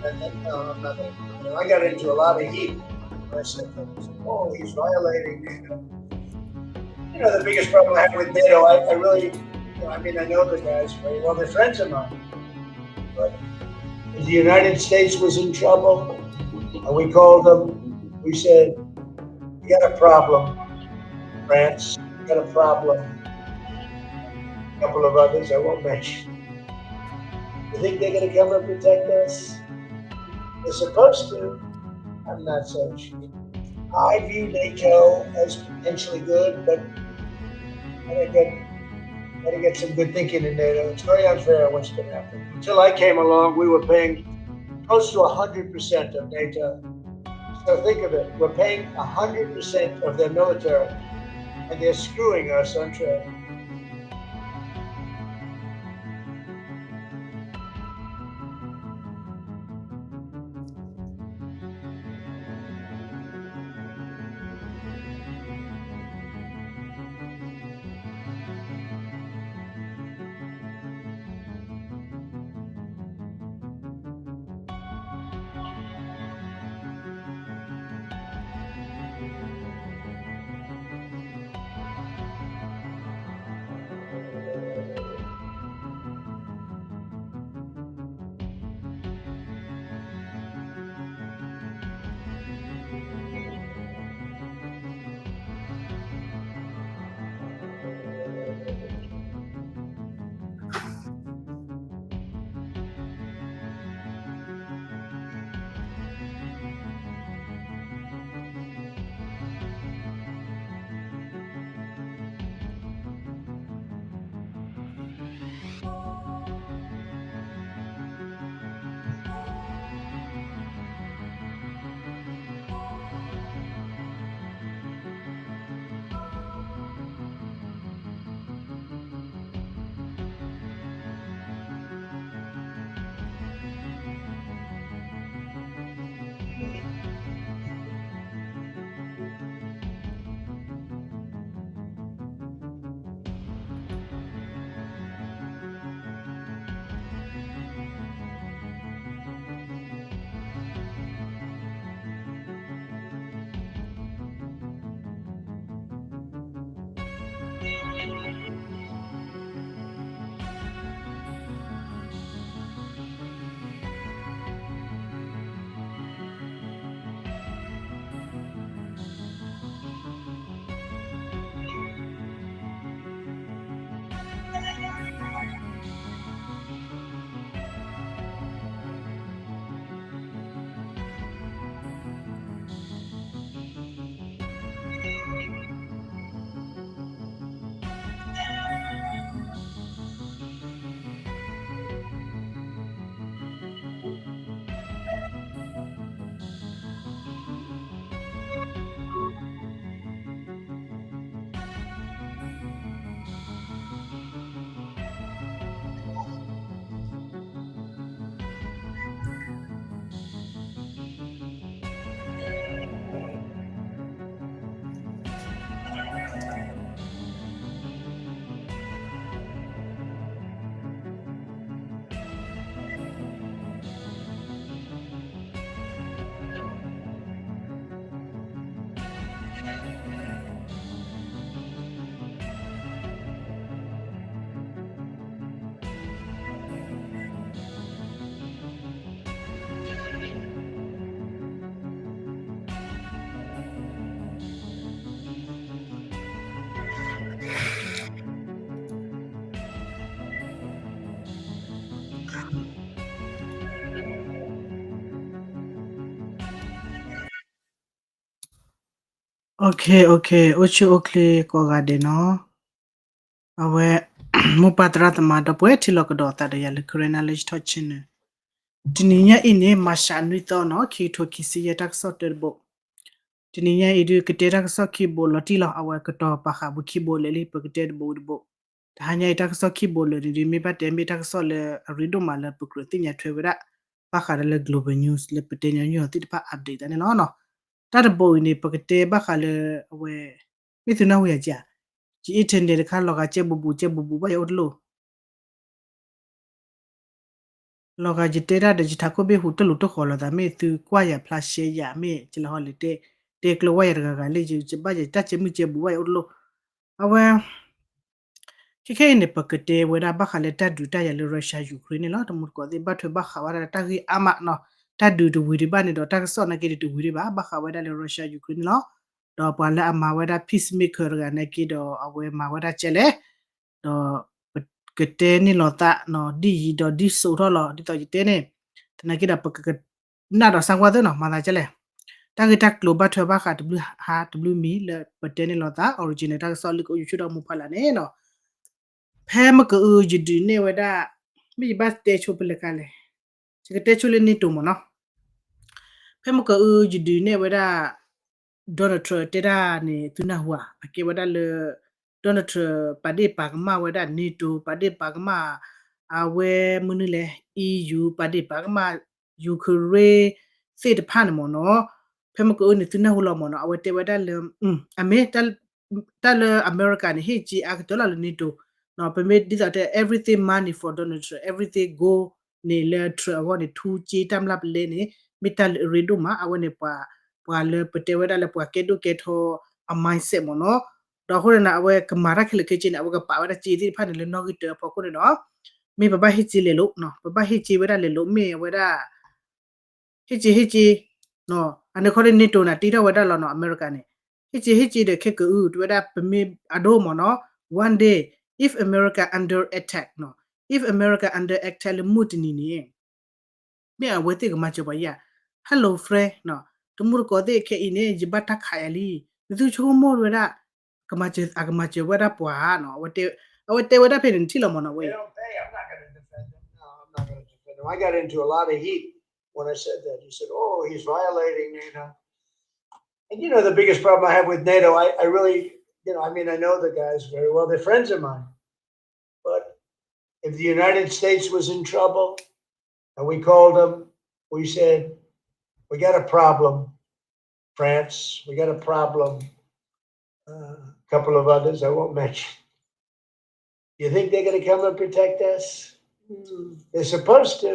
And then, uh, I got into a lot of heat. I said, oh, he's violating NATO. You know, the biggest problem I have with NATO, I, I really, you know, I mean, I know the guys very well. They're friends of mine. But the United States was in trouble, and we called them. We said, we got a problem, France. We got a problem. A couple of others I won't mention. You think they're going to come and protect us? They're supposed to. I'm not so sure. I view NATO as potentially good, but I didn't get, I didn't get some good thinking in NATO. It's very unfair what's been happening. Until I came along, we were paying close to one hundred percent of NATO. So think of it. We're paying one hundred percent of their military, and they're screwing us on trade. Okay, okay, အိၣ်ဆူၣ်အိၣ်ချ့ကိးဂၤဒဲးနီၤ. အဝဲ မိၢ်ပၢ်သရၣ်သမါဒီပုၢ်ဝဲၢ်ထံလီၤကဒီးသးဒီးယၤလၢ Karen Knowledge Talk Channel တနံၤညါအံၤန့ၣ် မၤရှးနွံသီနီၤ ခံကထိခံဆံယဲၢ် တၢ်ကစီၣ်တၢတဘိ. တနံၤညါအံၤဒုး ကတဲတၢ်ကစီၣ်ခံဘိလီၤတံၢ်လီၤ. အဝဲကတီၤပာ်ဃာ်ပူၤခံဘိလဲၣ်လံ ပကတဲတဘိဝံၤတဘိ. တဟါညါအံၤ တၢ်ကစီၣ်ခံဘိလၢာ်န့ၣ်ဒုး မ့ၢ်ဘၣ်တဲမ့ၢ်တၢ်ကစီၣ်လၢအရ့ဒိၣ်မးလၢပကြၢးသ့ၣ်ညါထွဲဝဲဒၣ် ဘၣ်ဃးဒီးလၢ global news လၢပတဲညီနုၢ်အီၤသ့ၣ်တဖၣ် update သးန့ၣ်လီၤ. တၢ်တဘိအံၤန့ၣ် ပကတဲဘၣ်ဃးလၢအဝဲ မ့ၢ်သုနၢ်ဟူယၤက့ၤဧါ, ယ internet တခါလီၤဂာ်ကဲဘူးဘူး ကဲဘူးဘူး ဘၣ်ယအိၣ်တလိၣ် လီၤဂာ်ယတဲတၢ်ဒီးယထးခိၣ်ဘ့ၣ်ဟူးတလိၤတဃီၤလိာ်သး မ့ၢ်သုကွၢ်ယၤဖျါရှဲယၤ မ့ၢ်ကလီၤဟီလဲၣ် တဲကျၢၤဝဲယၤတဂၤဂၤလၢယဘၣ်ယတၢ်ကဲမုၢ်ကဲဘူးဘၣ်ယအိၣ်တလိၣ်. အဝဲ ခဲခဲအံၤန့ၣ် ပကတဲဝဲဒၣ်ဘၣ်ဃးလၢတၢ်ဒုးတၢ်ယၤလၢ Russia Ukraine န့ၣ်လီၤ. တမူတကိးသ့ၣ် ဘၣ်ထွဲဘၣ်ဃးဝဲဒၣ်လၢတၢ်ဂ့ၢ်အါမးနီၤ, တၢ်ဒုးတဝံၤဒံးဘၣ်န့ၣ်ဒီး တၢ်ကစီၣ်နာ်က့ဒံးတဝံၤဒံးဘၣ်, ဘၣ်ဃးဝဲဒၣ်လၢ Russia Ukraine န့ၣ်လီၤ. ဒီးပှၤလၢအမၤဝဲဒၣ် peacemaker တဂၤနာ်က့ဒီး အဝဲမၤဝဲဒၣ်ကဲလဲၣ်, ဒီး ကတဲန့ၢ်လီၤသးနီၤ ဒ်ယံၤဒီးဒ်စိးထီၣ်လီၤ. ဒ်သိးယတဲန့ၣ် သနာ်က့ဒီး ပကကနၣ်ဒီးစၢ်ကွၢ်သ့နီၤ မၤသးကဲလဲၣ်. တၢ်ဂ့ၢ်တၢ်ကျိၤဘၣ်ထွဲဘၣ်ဃးတဘျုးဟါတဘျုးမံၤလၢပတဲန့ၢ်လီၤသး original တၢ်ကစီၣ်လၢကအိၣ်ယူၤဆူၣ်ဒီးမိၢ်ဖးလၢ်န့ၣ်နီၤ, ဖဲမကအုယဒုးနဲၣ်ဝဲဒၣ် မ့ၢ်ယဘၣ်တဲဆိပလဲၤကါလဲၣ်, ယကတဲဆိလၢ NATO မ့ၢ်နီၤ. ဖဲမကအုယဒုးနဲၣ်ဝဲဒၣ် Donald Trump တဲဒၣ်န့ၣ် သုနၢ်ဟူဧါ, အကဲဝဲဒၣ်လၢ Donald Trump ပာ်ဒ့ၣ်ပာ်ကမၣ်ဝဲဒၣ် NATO ပာ်ဒ့ၣ်ပာ်ကမၣ် အဝဲမနုၤလဲၣ် EU ပာ်ဒ့ၣ်ပာ်ကမၣ် Ukraine သ့ၣ်တဖၣ်န့ၣ်မ့ၢ်နီၤ. ဖဲမကအုန့ၣ် သုနၢ်ဟူလီၤမ့ၢ်နီၤ, အဝဲတဲဝဲဒၣ်လၢ အမ့ၢ် တၢ်လၢအမဲရကၤန့ၣ် ဟ့ၣ်က့ၤအါကတၢၢ်လီၤလၢ NATO နီၤ. ပမ့ၢ်ဒ်သိးတဲ everything money for Donald Trump, everything go န့ၣ်လၢ Trump အဂီၢ်န့ၣ် ထူက့တၢ်မျၢ်ပလဲန့ၣ် မ့ၢ်တၢ်လၢအရ့ဒိၣ်မး. အဝဲန့ၣ်ပှၤ ပှၤလၢပတဲဝဲဒၣ်လၢပှၤကဲဒိၣ်ကဲထီအ mindset မ့ၢ်နီၤ. ဒီးအဃိန့ၣ် အဝဲကမၤတၢ်ခဲလၢာ်ခဲဆ့န့ၣ် အဝဲကပာ်ဝဲဒၣ်က့သ့ၣ်တဖၣ်န့ၣ် လၢနီၣ်ဂံၢ်တၢအဖီခိၣ်န့ၣ်ဒီး မ့ၢ်ပဘၣ်ဟ့ၣ်က့လဲၤလိာ်နီၤ, ပဘၣ်ဟ့ၣ်က့ဝဲဒၣ်လဲၤလိာ် မ့ၢ်အဝဲဒၣ် ဟ့ၣ်က့ဟ့ၣ်က့ အန့ၣ်ခီန့ၣ် NATO န့ၣ် တ့ထီၣ်ဝဲဒၣ်လီၤနီၤ အမဲရကၤန့ၣ်, ဟ့ၣ်က့ဟ့ၣ်က့ဒီးခဲကအု တဲဝဲဒၣ်ပမ့ၢ်အဒိမ့ၢ်နီၤ, one day if America under attack နီၤ, if America under attack လၢမုၢ်တနံၤန့ၣ် မ့ၢ်အဝဲသ့ၣ်ကမၤစၢၤပှၤယဲၢ်, Hello friend နီၤ, တမူတကိးသ့ၣ်ခဲအံၤန့ၣ် ယဘၣ်တၢ်ခးယၤလံ, နသုဆိကမိၣ်ဝဲဒၣ် ကမၤစၢၤ အကမၤစၢၤဝဲဒၣ်ပှၤနီၤ, အဝဲတဲဝဲဒၣ်ဖဲန့ၣ် နထံၣ်လီၤမ့ၢ်နီၤဝဲ They don't pay. I'm not gonna defend them. No, I'm not gonna defend them. I got into a lot of heat when I said that. You said, "Oh, he's violating NATO." And you know, the biggest problem I have with NATO, I, I really, you know, I mean, I know the guys very well. They're friends of mine. But if the United States was in trouble and we called them, we said, "We got a problem, France. We got a problem." Uh, a couple of others I won't mention. You think they're going to come and protect us? Hmm. They're supposed to.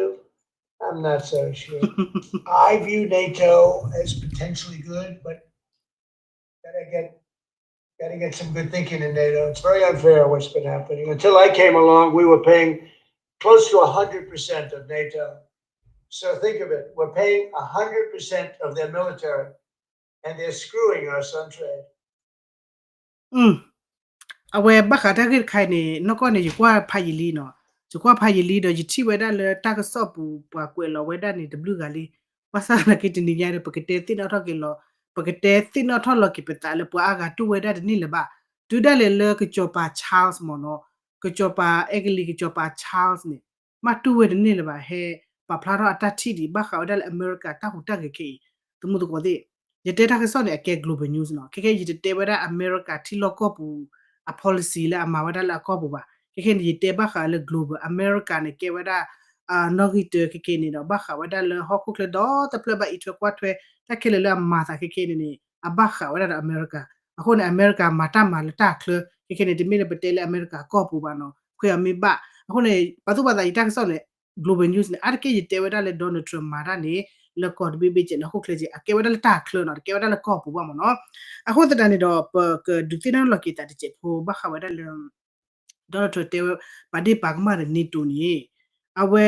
I'm not so sure. I view NATO as potentially good, but gotta get gotta get some good thinking in NATO. It's very unfair what's been happening. Until I came along, we were paying close to a hundred percent of NATO. So think of it. We're paying a hundred percent of their military, and they're screwing us on trade. အဝဲဘၣ်ဃးတၢ်ဂ့ၢ်တခါအံၤန့ၣ် နီၢ်ကီၢ်န့ၣ် ယကွၢ်ဖးယံာ်လံနီၤ, ယကွၢ်ဖးယံာ်လံဒီး ယထံၣ်ဝဲဒၣ်လၢတၢ်ကစီၣ်ပူၤ ပှၤကွဲးလီၤဝဲဒၣ်န့ၣ် တဘျုးဂၤလံ. ဘၣ်ဆၣ်သနာ်က့တနံၤညါဒီး ပကတဲသ့ၣ်နီၣ်ထီၣ်က့ၤလီၤ, ပကတဲသ့ၣ်နီၣ်ထီၣ်လီၤက့ၤပသးလၢပှၤအါဂၤတူၢ်ဝဲဒၣ်တန့ၢ်လၢၤဘၣ်. တုၤဒၣ်လဲာ်လၢကစီၤပၤ Charles မ့ၢ်နီၤ, ကစီၤပၤအဲကလံး ကစီၤပၤ Charles န့ၣ် မ့ၢ်တူၢ်ဝဲတန့ၢ်လၢၤဘၣ် ဟဲပာ်ဖျါထီၣ်အတၢ်ထံၣ်ဒံး ဘၣ်ဃးဝဲဒၣ်လၢအမဲရကၤတၢ်ဟူးတၢ်ဂဲၤခဲအံၤ, တမူတကိးသ့ၣ် ယတဲတၢ်ကစီၣ်န့ၣ် အကဲ global news နီၤ. ခဲခဲယတတဲဝဲဒၣ်အမဲရကၤထံလီၢ်ကီၢ်ပူၤ အ policy လၢအမၤဝဲဒၣ်လၢအကီၢ်ပူၤဘၣ်. ခဲခဲန့ၣ် ယတဲဘၣ်ဃးလၢ global အမဲရကၤန့ၣ် ကဲဝဲဒၣ် နီၣ်ဂံၢ်တၢခဲခဲန့ၣ်ဒီး ဘၣ်ဃးဝဲဒၣ်လၢဟီၣ်ခိၣ်ချၢဒီတဖျၢၣ်ဘၣ်အံးထွဲကွၢ်ထွဲ တၢ်ခဲလၢာ်လၢအမၤသးခဲခဲန့ၣ်န့ၣ် အဘၣ်ဃးဝဲဒၣ်ဒီးအမဲရကၤ. အဃိန့ၣ် အမဲရကၤမၤတၢ်မၤလၢတၢ်ချၢ ခဲခဲန့ၣ် တမ့ၢ်လၢပတဲလၢအမဲရကၤကီၢ်ပူၤဘၣ်နီၤ, ခွဲးအမ့ၢ်ဘၣ်. အဃိန့ၣ် ပှၤသူၣ်ပှၤသးအံၤတၢ်ကစီၣ်န့ၣ် global news န့ၣ် အါတက့ၢ်ယတဲဝဲဒၣ်လၢ Donald Trump မၤတၢ်န့ၣ် လၢကီၢ်တဘ့ၣ်ဘ့ၣ်ကဲးလၢဟီၣ်ခိၣ်ချၢကဲး အကဲဝဲဒၣ်လၢတၢ်ချၢနီၤ, တကဲဝဲဒၣ်လၢကီၢ်ပူၤဘၣ်မ့ၢ်နီၤ. အဃိသတးန့ၣ်ဒီး ပကဒုးသ့ၣ်နီၣ်လီၤက့ၤသးတစဲးဖိဘၣ်ဃးဝဲဒၣ်လၢ Donald Trump တဲဝဲ ပာ်ဒ့ၣ်ပာ်ကမၣ်ဒီး NATO န့ၣ် အဝဲ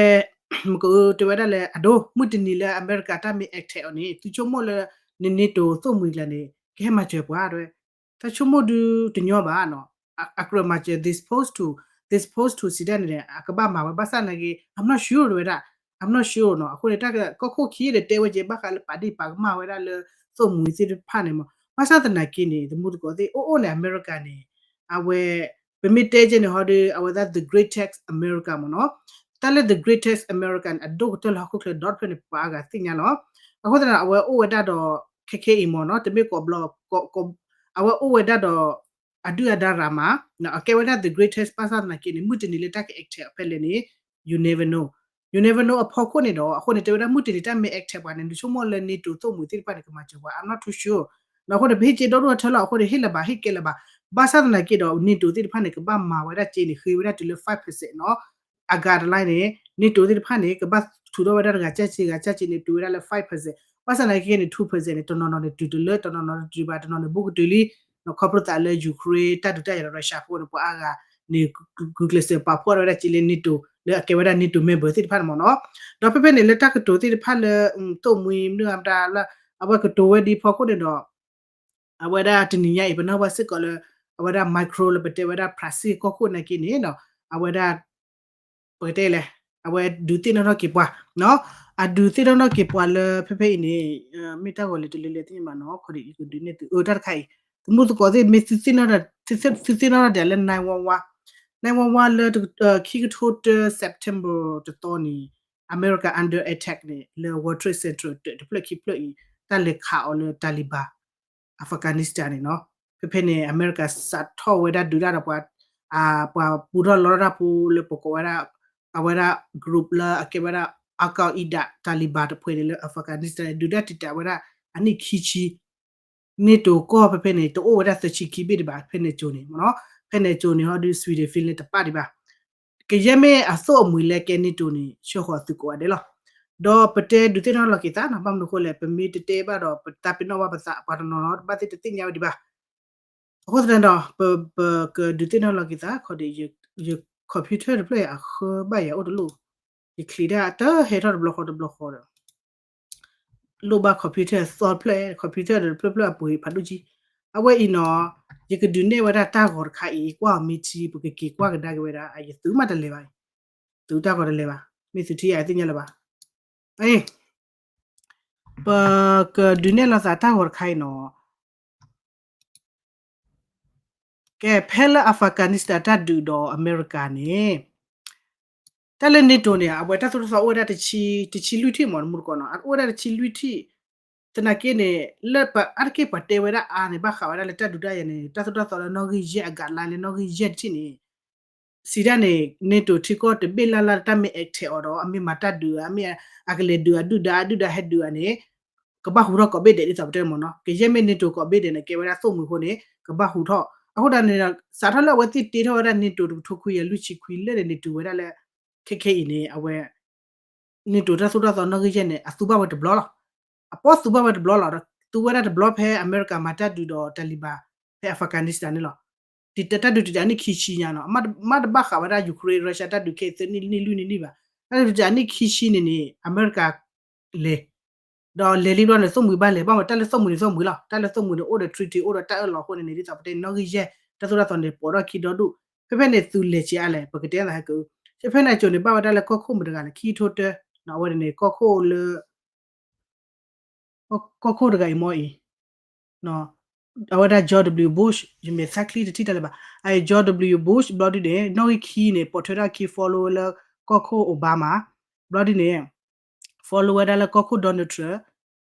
မ့ၢ်ကတဲဝဲဒၣ်လၢ အဒိ မုၢ်တနံၤလၢအမဲရကၤတၢ်မ့ၢ် attack အီၤန့ၣ် သုဆိကမိၣ်လၢ န NATO သိၣ်မှံၤကျါန့ၣ် ကဟဲမၤစၢၤပှၤတဲဝဲ, တၢ်ဆိကမိၣ်ဒုးတညီဘၣ်နီၤ, အကြၢးမၤစၢၤ they supposed to, they supposed to စံးဒၣ်န့ၣ် အကဘၣ်မၤဝဲ ဘၣ်ဆၣ်သနာ်က့ I'm not sure တဲဝဲဒၣ်, I'm not sure နီၤ. အဃိန့ၣ် တၢ်ကီၢ်ခိၣ်ခံဒီးတဲဝဲကဲ ဘၣ်ဃးလၢပာ်ဒ့ၣ်ပာ်ကမၣ်ဝဲဒၣ်လၢ သိၣ်မှံၤသ့ၣ်တဖၣ်န့ၣ်မ့ၢ် ဘၣ်ဆၣ်သနာ်က့န့ၣ် တမူတကိးသ့ၣ် အိၣ်အိၣ်န့ၣ် အမဲရကၤန့ၣ် အဝဲ ပမ့ၢ်တဲကဲန့ၣ်ဟီဒီး အဝဲဒၣ် the greatest America မ့ၢ်နီၤ. တၢ်လၢ the greatest America န့ၣ် အဒိၣ်ကတၢၢ်လၢဟီၣ်ခိၣ်ချၢဒီတဖျၢၣ်န့ၣ် ပှၤအါဂၤသ့ၣ်ညါလီၤ. အဃိသတးန့ၣ် အဝဲအိၣ်ဝဲဒၣ်ဒီး ခဲခဲအံၤမ့ၢ်နီၤ တမ့ၢ်ကိးဘျီ အဝဲအိၣ်ဝဲဒၣ်ဒီး အဒုၣ်အဒါရၤမး အကဲဝဲဒၣ် the greatest ဘၣ်ဆၣ်သနာ်က့န့ၣ် မုၢ်တနံၤလၢတၢ်က attack အီၤဖဲလဲၣ်န့ၣ် you never know, you never know အဖီခိၣ်န့ၣ်ဒီး အဃိန့ၣ် တဲဝဲဒၣ်မုၢ်တနံၤတၢ်မ့ၢ် attack ပှၤန့ၣ် နဆိကမိၣ်လၢ NATO သိၣ်မှံၤသ့ၣ်တဖၣ်န့ၣ် ကမၤစၢၤပှၤ I'm not too sure နီၤ. အဃိန့ၣ် ပဟ့ၣ်ကဲဒီဒိၣ်ထၢလီၤ အဃိန့ၣ် ဟ့ၣ်လၢၤဘၣ် ဟ့ၣ်ကဲလၢၤဘၣ် ဘၣ်ဆၣ်သနာ်က့ဒီး NATO သ့ၣ်တဖၣ်န့ၣ် ကဘၣ်မၤဝဲဒၣ်ကဲန့ၣ် ဃ့ဝဲဒၣ်တုၤလၢ five percent နီၤ အဂၤတလါန့ၣ် NATO သ့ၣ်တဖၣ်န့ၣ် ကဘၣ်ထုးထီၣ်ဝဲဒၣ်တဂၤကၠၢ်စ့ဂၤကၠၢ်စ့န့ၣ် တုၤဝဲဒၣ်လၢ five percent ဘၣ်ဆၣ်သနာ်က့န့ၣ် two percent န့ၣ် တနီၤနီၤန့ၣ်တုၤတလၢ တနီၤနီၤတတုၤဘၣ် တနီၤန့ၣ်ဘူးကတုၤလံ ခီဖျိသးလၢ Ukraine တၢ်ဒုးတၢ်ယၤဒီး Russia ဖိန့ၣ် ပှၤအါဂၤန့ၣ် ဂုာ်ကျဲးစၢးပာ်ဖှိၣ်ထီၣ်ဝဲဒၣ်က့လၢ NATO လၢအကဲဝဲဒၣ် NATO member သ့ၣ်တဖၣ်န့ၣ်မ့ၢ်နီၤ. ဒီးဖဲဖဲန့ၣ်လၢတၢ်ကတိၤသ့ၣ်တဖၣ်လၢ သိၣ်မှံမနုၤအမတၤလၢ အဝဲကတိၤဝဲဒ်ဖီခိၣ်န့ၣ်ဒီး အဝဲဒၣ်တနံၤညါအံၤ ပနၢ်ဟူဘၣ်စ့ၢ်ကီးလၢ အဝဲဒၣ် Macron လၢပတဲဝဲဒၣ် Brussels ကီၢ်ခိၣ်နာ်က့န့ၣ်နီၤ အဝဲဒၣ် ပကတဲလဲၣ် အဝဲဒုးသ့ၣ်နီၣ်ထီၣ်က့ၤပှၤ အဒုးသ့ၣ်နီၣ်ထီၣ်က့ၤပှၤလၢဖဲဖဲအံၤန့ၣ် မ့ၢ်တၢ်ဂီၤလံၤတလၢလၢသ့ၣ်ညါမးနီၤ ခီဒံးယကဒုးနဲၣ်သု အၢ တၢ်တခါအံၤ သမူသကိးသ့ၣ်မ့ၢ်သုသ့ၣ်နီၣ် သုသ့ၣ်နီၣ်ထီၣ်ဒံးလၢ nine one one nine one one လၢ ခံကထိတၢ September တသီန့ၣ် အမဲရကၤ under attack န့ၣ် လၢ World Trade Center တၢးတဖျၢၣ်ခံဖျၢၣ်အံၤ တၢ်လဲၤခးအီၤလၢ Taliban Afghanistan န့ၣ်နီၤ ဖဲဖဲန့ၣ် အမဲရကၤစးထီၣ်ဝဲဒၣ်ဒုးတၢ်ဒီးပှၤ ပှၤပူထီၣ်လီထီၣ်တၢ်ဖိလၢပကိးဝဲဒၣ် အဝဲဒၣ် group လၢအကဲဝဲဒၣ် Al Qaeda Taliban တဖုန့ၣ်လၢ Afghanistan န့ၣ် ဒုးတၢ်တံာ်တာ်ဝဲဒၣ်အနံၣ်ခံဆံ NATO ကီၢ်ဖဲဖဲန့ၣ် တအိၣ်ဝဲဒၣ်သၢဆံခံဘ့ၣ်ဒံးဘၣ် ဖဲန့ၣ်ကၠိန့ၣ်မ့ၢ်နီၤ ဖဲန့ၣ်ကၠိန့ၣ်ဟီဒုး Sweden Finland တပၣ်ဒံးဘၣ် ကယဲၢ်မ့ၢ်အသိၣ်အမှံၤလၢကဲ NATO န့ၣ် ဆှၢဃီၤသုးကိးဂၤဒဲးလီၤ. ဒီးပတဲဒုးသ့ၣ်နီၣ်လီၤက့ၤသးနီၤ ဘၣ်မနုၤအဃိလဲၣ် ပမ့ၢ်တတဲဘၣ်ဒီး ပတၢ်ပ့ၤနီၣ်ဘၣ်ပသး ပှၤတနီၤနီၤတဘၣ်သ့ၣ်တသ့ၣ်ညါဝဲဒံးဘၣ်. အဃိသတးဒီး ပကဒုးသ့ၣ်နီၣ်လီၤက့ၤသး ခီဒံး ယ computer တဖျၢၣ်အံၤ အဃၢဘၣ်ယၤအိၣ်တလိၣ် ယချံးဒၣ်တဟဲထီၣ်တဘျီဃီတဘျီဃီဒီး လိၣ်ဘၣ် computer သီတဖျၢၣ် computer ဒီးတဖျၢၣ်ဖျၢၣ်အပှ့ၤဖးဒိၣ်ကံ အဝဲအံၤနီၤ ယကဒုးနဲၣ်ဝဲဒၣ်တၢ်ဂီၤတခါအံၤ ကွၢ်အီၤမ့ၢ်ထံ ပကက့ၤကွၢ်ကဒါက့ၤဝဲဒၣ် အယသုးမးတလဲၤဘၣ်အံၤ သုးတၢ်ဂီၤတလဲၤဘၣ် မ့ၢ်သုးထံယသ့ၣ်ညါလၢၤဘၣ် အ ပကဒုးနဲၣ်လီၤသးတၢ်ဂီၤတခါအံၤနီၤ ကဲ ဖဲလၢ Afghanistan တၢ်ဒုးဒီးအမဲရကၤန့ၣ် တၢ်လၢ NATO န့ၣ် အဝဲတၢ်သိၣ်တၢ်သီအိၣ်ဝဲဒၣ်တဆံ တဆံလွံၢ်ထံၣ်မ့ၢ်တမူတကိးနီၤ အအိၣ်ဝဲဒၣ်တဆံလွံၢ်ထံၣ် သနာ်က့န့ၣ် လၢပအါတက့ၢ်ပှၤတဲဝဲဒၣ်အါန့ၣ် ဘၣ်ဃးဝဲဒၣ်လၢတၢ်ဒုးတၢ်ယၤန့ၣ် တၢ်သိၣ်တၢ်သီလၢနီၣ်ဂံၢ်ယဲၢ်အဂၤလါလၢနီၣ်ဂံၢ်ယဲၢ်တထံၣ်န့ၣ် စံးဒၣ်န့ၣ် NATO ထံကီၢ်တဘ့ၣ်လၢ်လၢ်လၢတၢ်မ့ၢ် attack အီၤဒီး အမ့ၢ်မၤတၢ်ဒုးဧါ အမ့ၢ်အကလဲၤဒုးအဒုၣ်ဒါအဒုၣ်ဒါဟဲဒုးဧါန့ၣ် ကဘၣ်ဟူးထီၣ်ကိးဘ့ၣ်ဒဲးဒ်သိးပတဲမ့ၢ်နီၤ ကယဲၢ်မ့ၢ် NATO ကိးဘ့ၣ်ဒဲးန့ၣ် ကဲဝဲဒၣ်သိၣ်မှံၤအဃိန့ၣ် ကဘၣ်ဟူးထီၣ် အဃိဒၣ်န့ၣ် စးထီၣ်လၢအဝဲသ့ၣ်တ့ထီၣ်ဝဲဒၣ် NATO တကထိခွံကယၤလွံၢ်ဆံခွံလၢာ်န့ၣ် န့ၣ်တုၤဝဲဒၣ်လၢ ခဲခဲအံၤန့ၣ် အဝဲ NATO တၢ်သိၣ်တၢ်သီနီၣ်ဂံၢ်ယဲၢ်န့ၣ် အသူဘၣ်ဝဲတဘျီလီၤ. အပီၢ်သူဘၣ်ဝဲတဘျီလီၤ. ဒီးသူဝဲဒၣ်တဘျီဖဲအမဲရကၤမၤတၢ်ဒုးဒီး Taliban ဖဲ Afghanistan န့ၣ်လီၤ. တၢ်ဒုးတံာ်တာ်နံၣ်ခံဆံညါနီၤ မ့ၢ်တဘၣ်ဃးဝဲဒၣ် Ukraine Russia တၢ်ဒုးခဲအံၤသၢနံၣ်လွံၢ်နံၣ်ဘၣ်. တၢ်ဒုးတံာ်တာ်နံၣ်ခံဆံန့ၣ်န့ၣ် အမဲရကၤလဲၤ ဒီးလဲၤလံဘျီန့ၣ် သိၣ်မှံၤဘၣ်လဲၤ ဘၣ်မ့ၢ်တၢ်လၢသိၣ်မှံၤန့ၣ်သိၣ်မှံၤလီၤ. တၢ်လၢသိၣ်မှံၤန့ၣ် အိၣ်ဒီး treaty အိၣ်ဒီးတၢ်အၢၣ်လီၤအဃိန့ၣ်န့ၣ် ဒ်သိးပတဲနီၣ်ဂံၢ်ယဲၢ် တၢ်သိၣ်တၢ်သီန့ၣ် ပိာ်ထီၣ်ခံဒီဒူၣ် ဖဲဖဲန့ၣ် သုးလဲၤစ့အါလဲၣ် ပကတဲသးဟဲက့ၤ ဖဲဖဲန့ၣ်အစိၤန့ၣ် ဘၣ်ဝဲဒၣ်လၢကီၢ်ခိၣ်မတၤတဂၤလဲၣ် ခံကထိတၢ အဝဲန့ၣ် ကီၢ်ခိၣ်လၢ ကီၢ်ခိၣ်တဂၤအံၤမ့ၢ်အံၤ အဝဲဒၣ် George W Bush ယမ့ၢ်သးချံတထံၣ်တၢ်လၢၤဘၣ် အအံၤ George W Bush ဘျီဒုန့ၣ် နီၣ်ဂံၢ်ခံန့ၣ် ပိာ်ထွဲထီၣ်ခံ follow လၢကီၢ်ခိၣ် Obama ဘျီဒုန့ၣ် follow ဝဲဒၣ်လၢကီၢ်ခိၣ် Donald Trump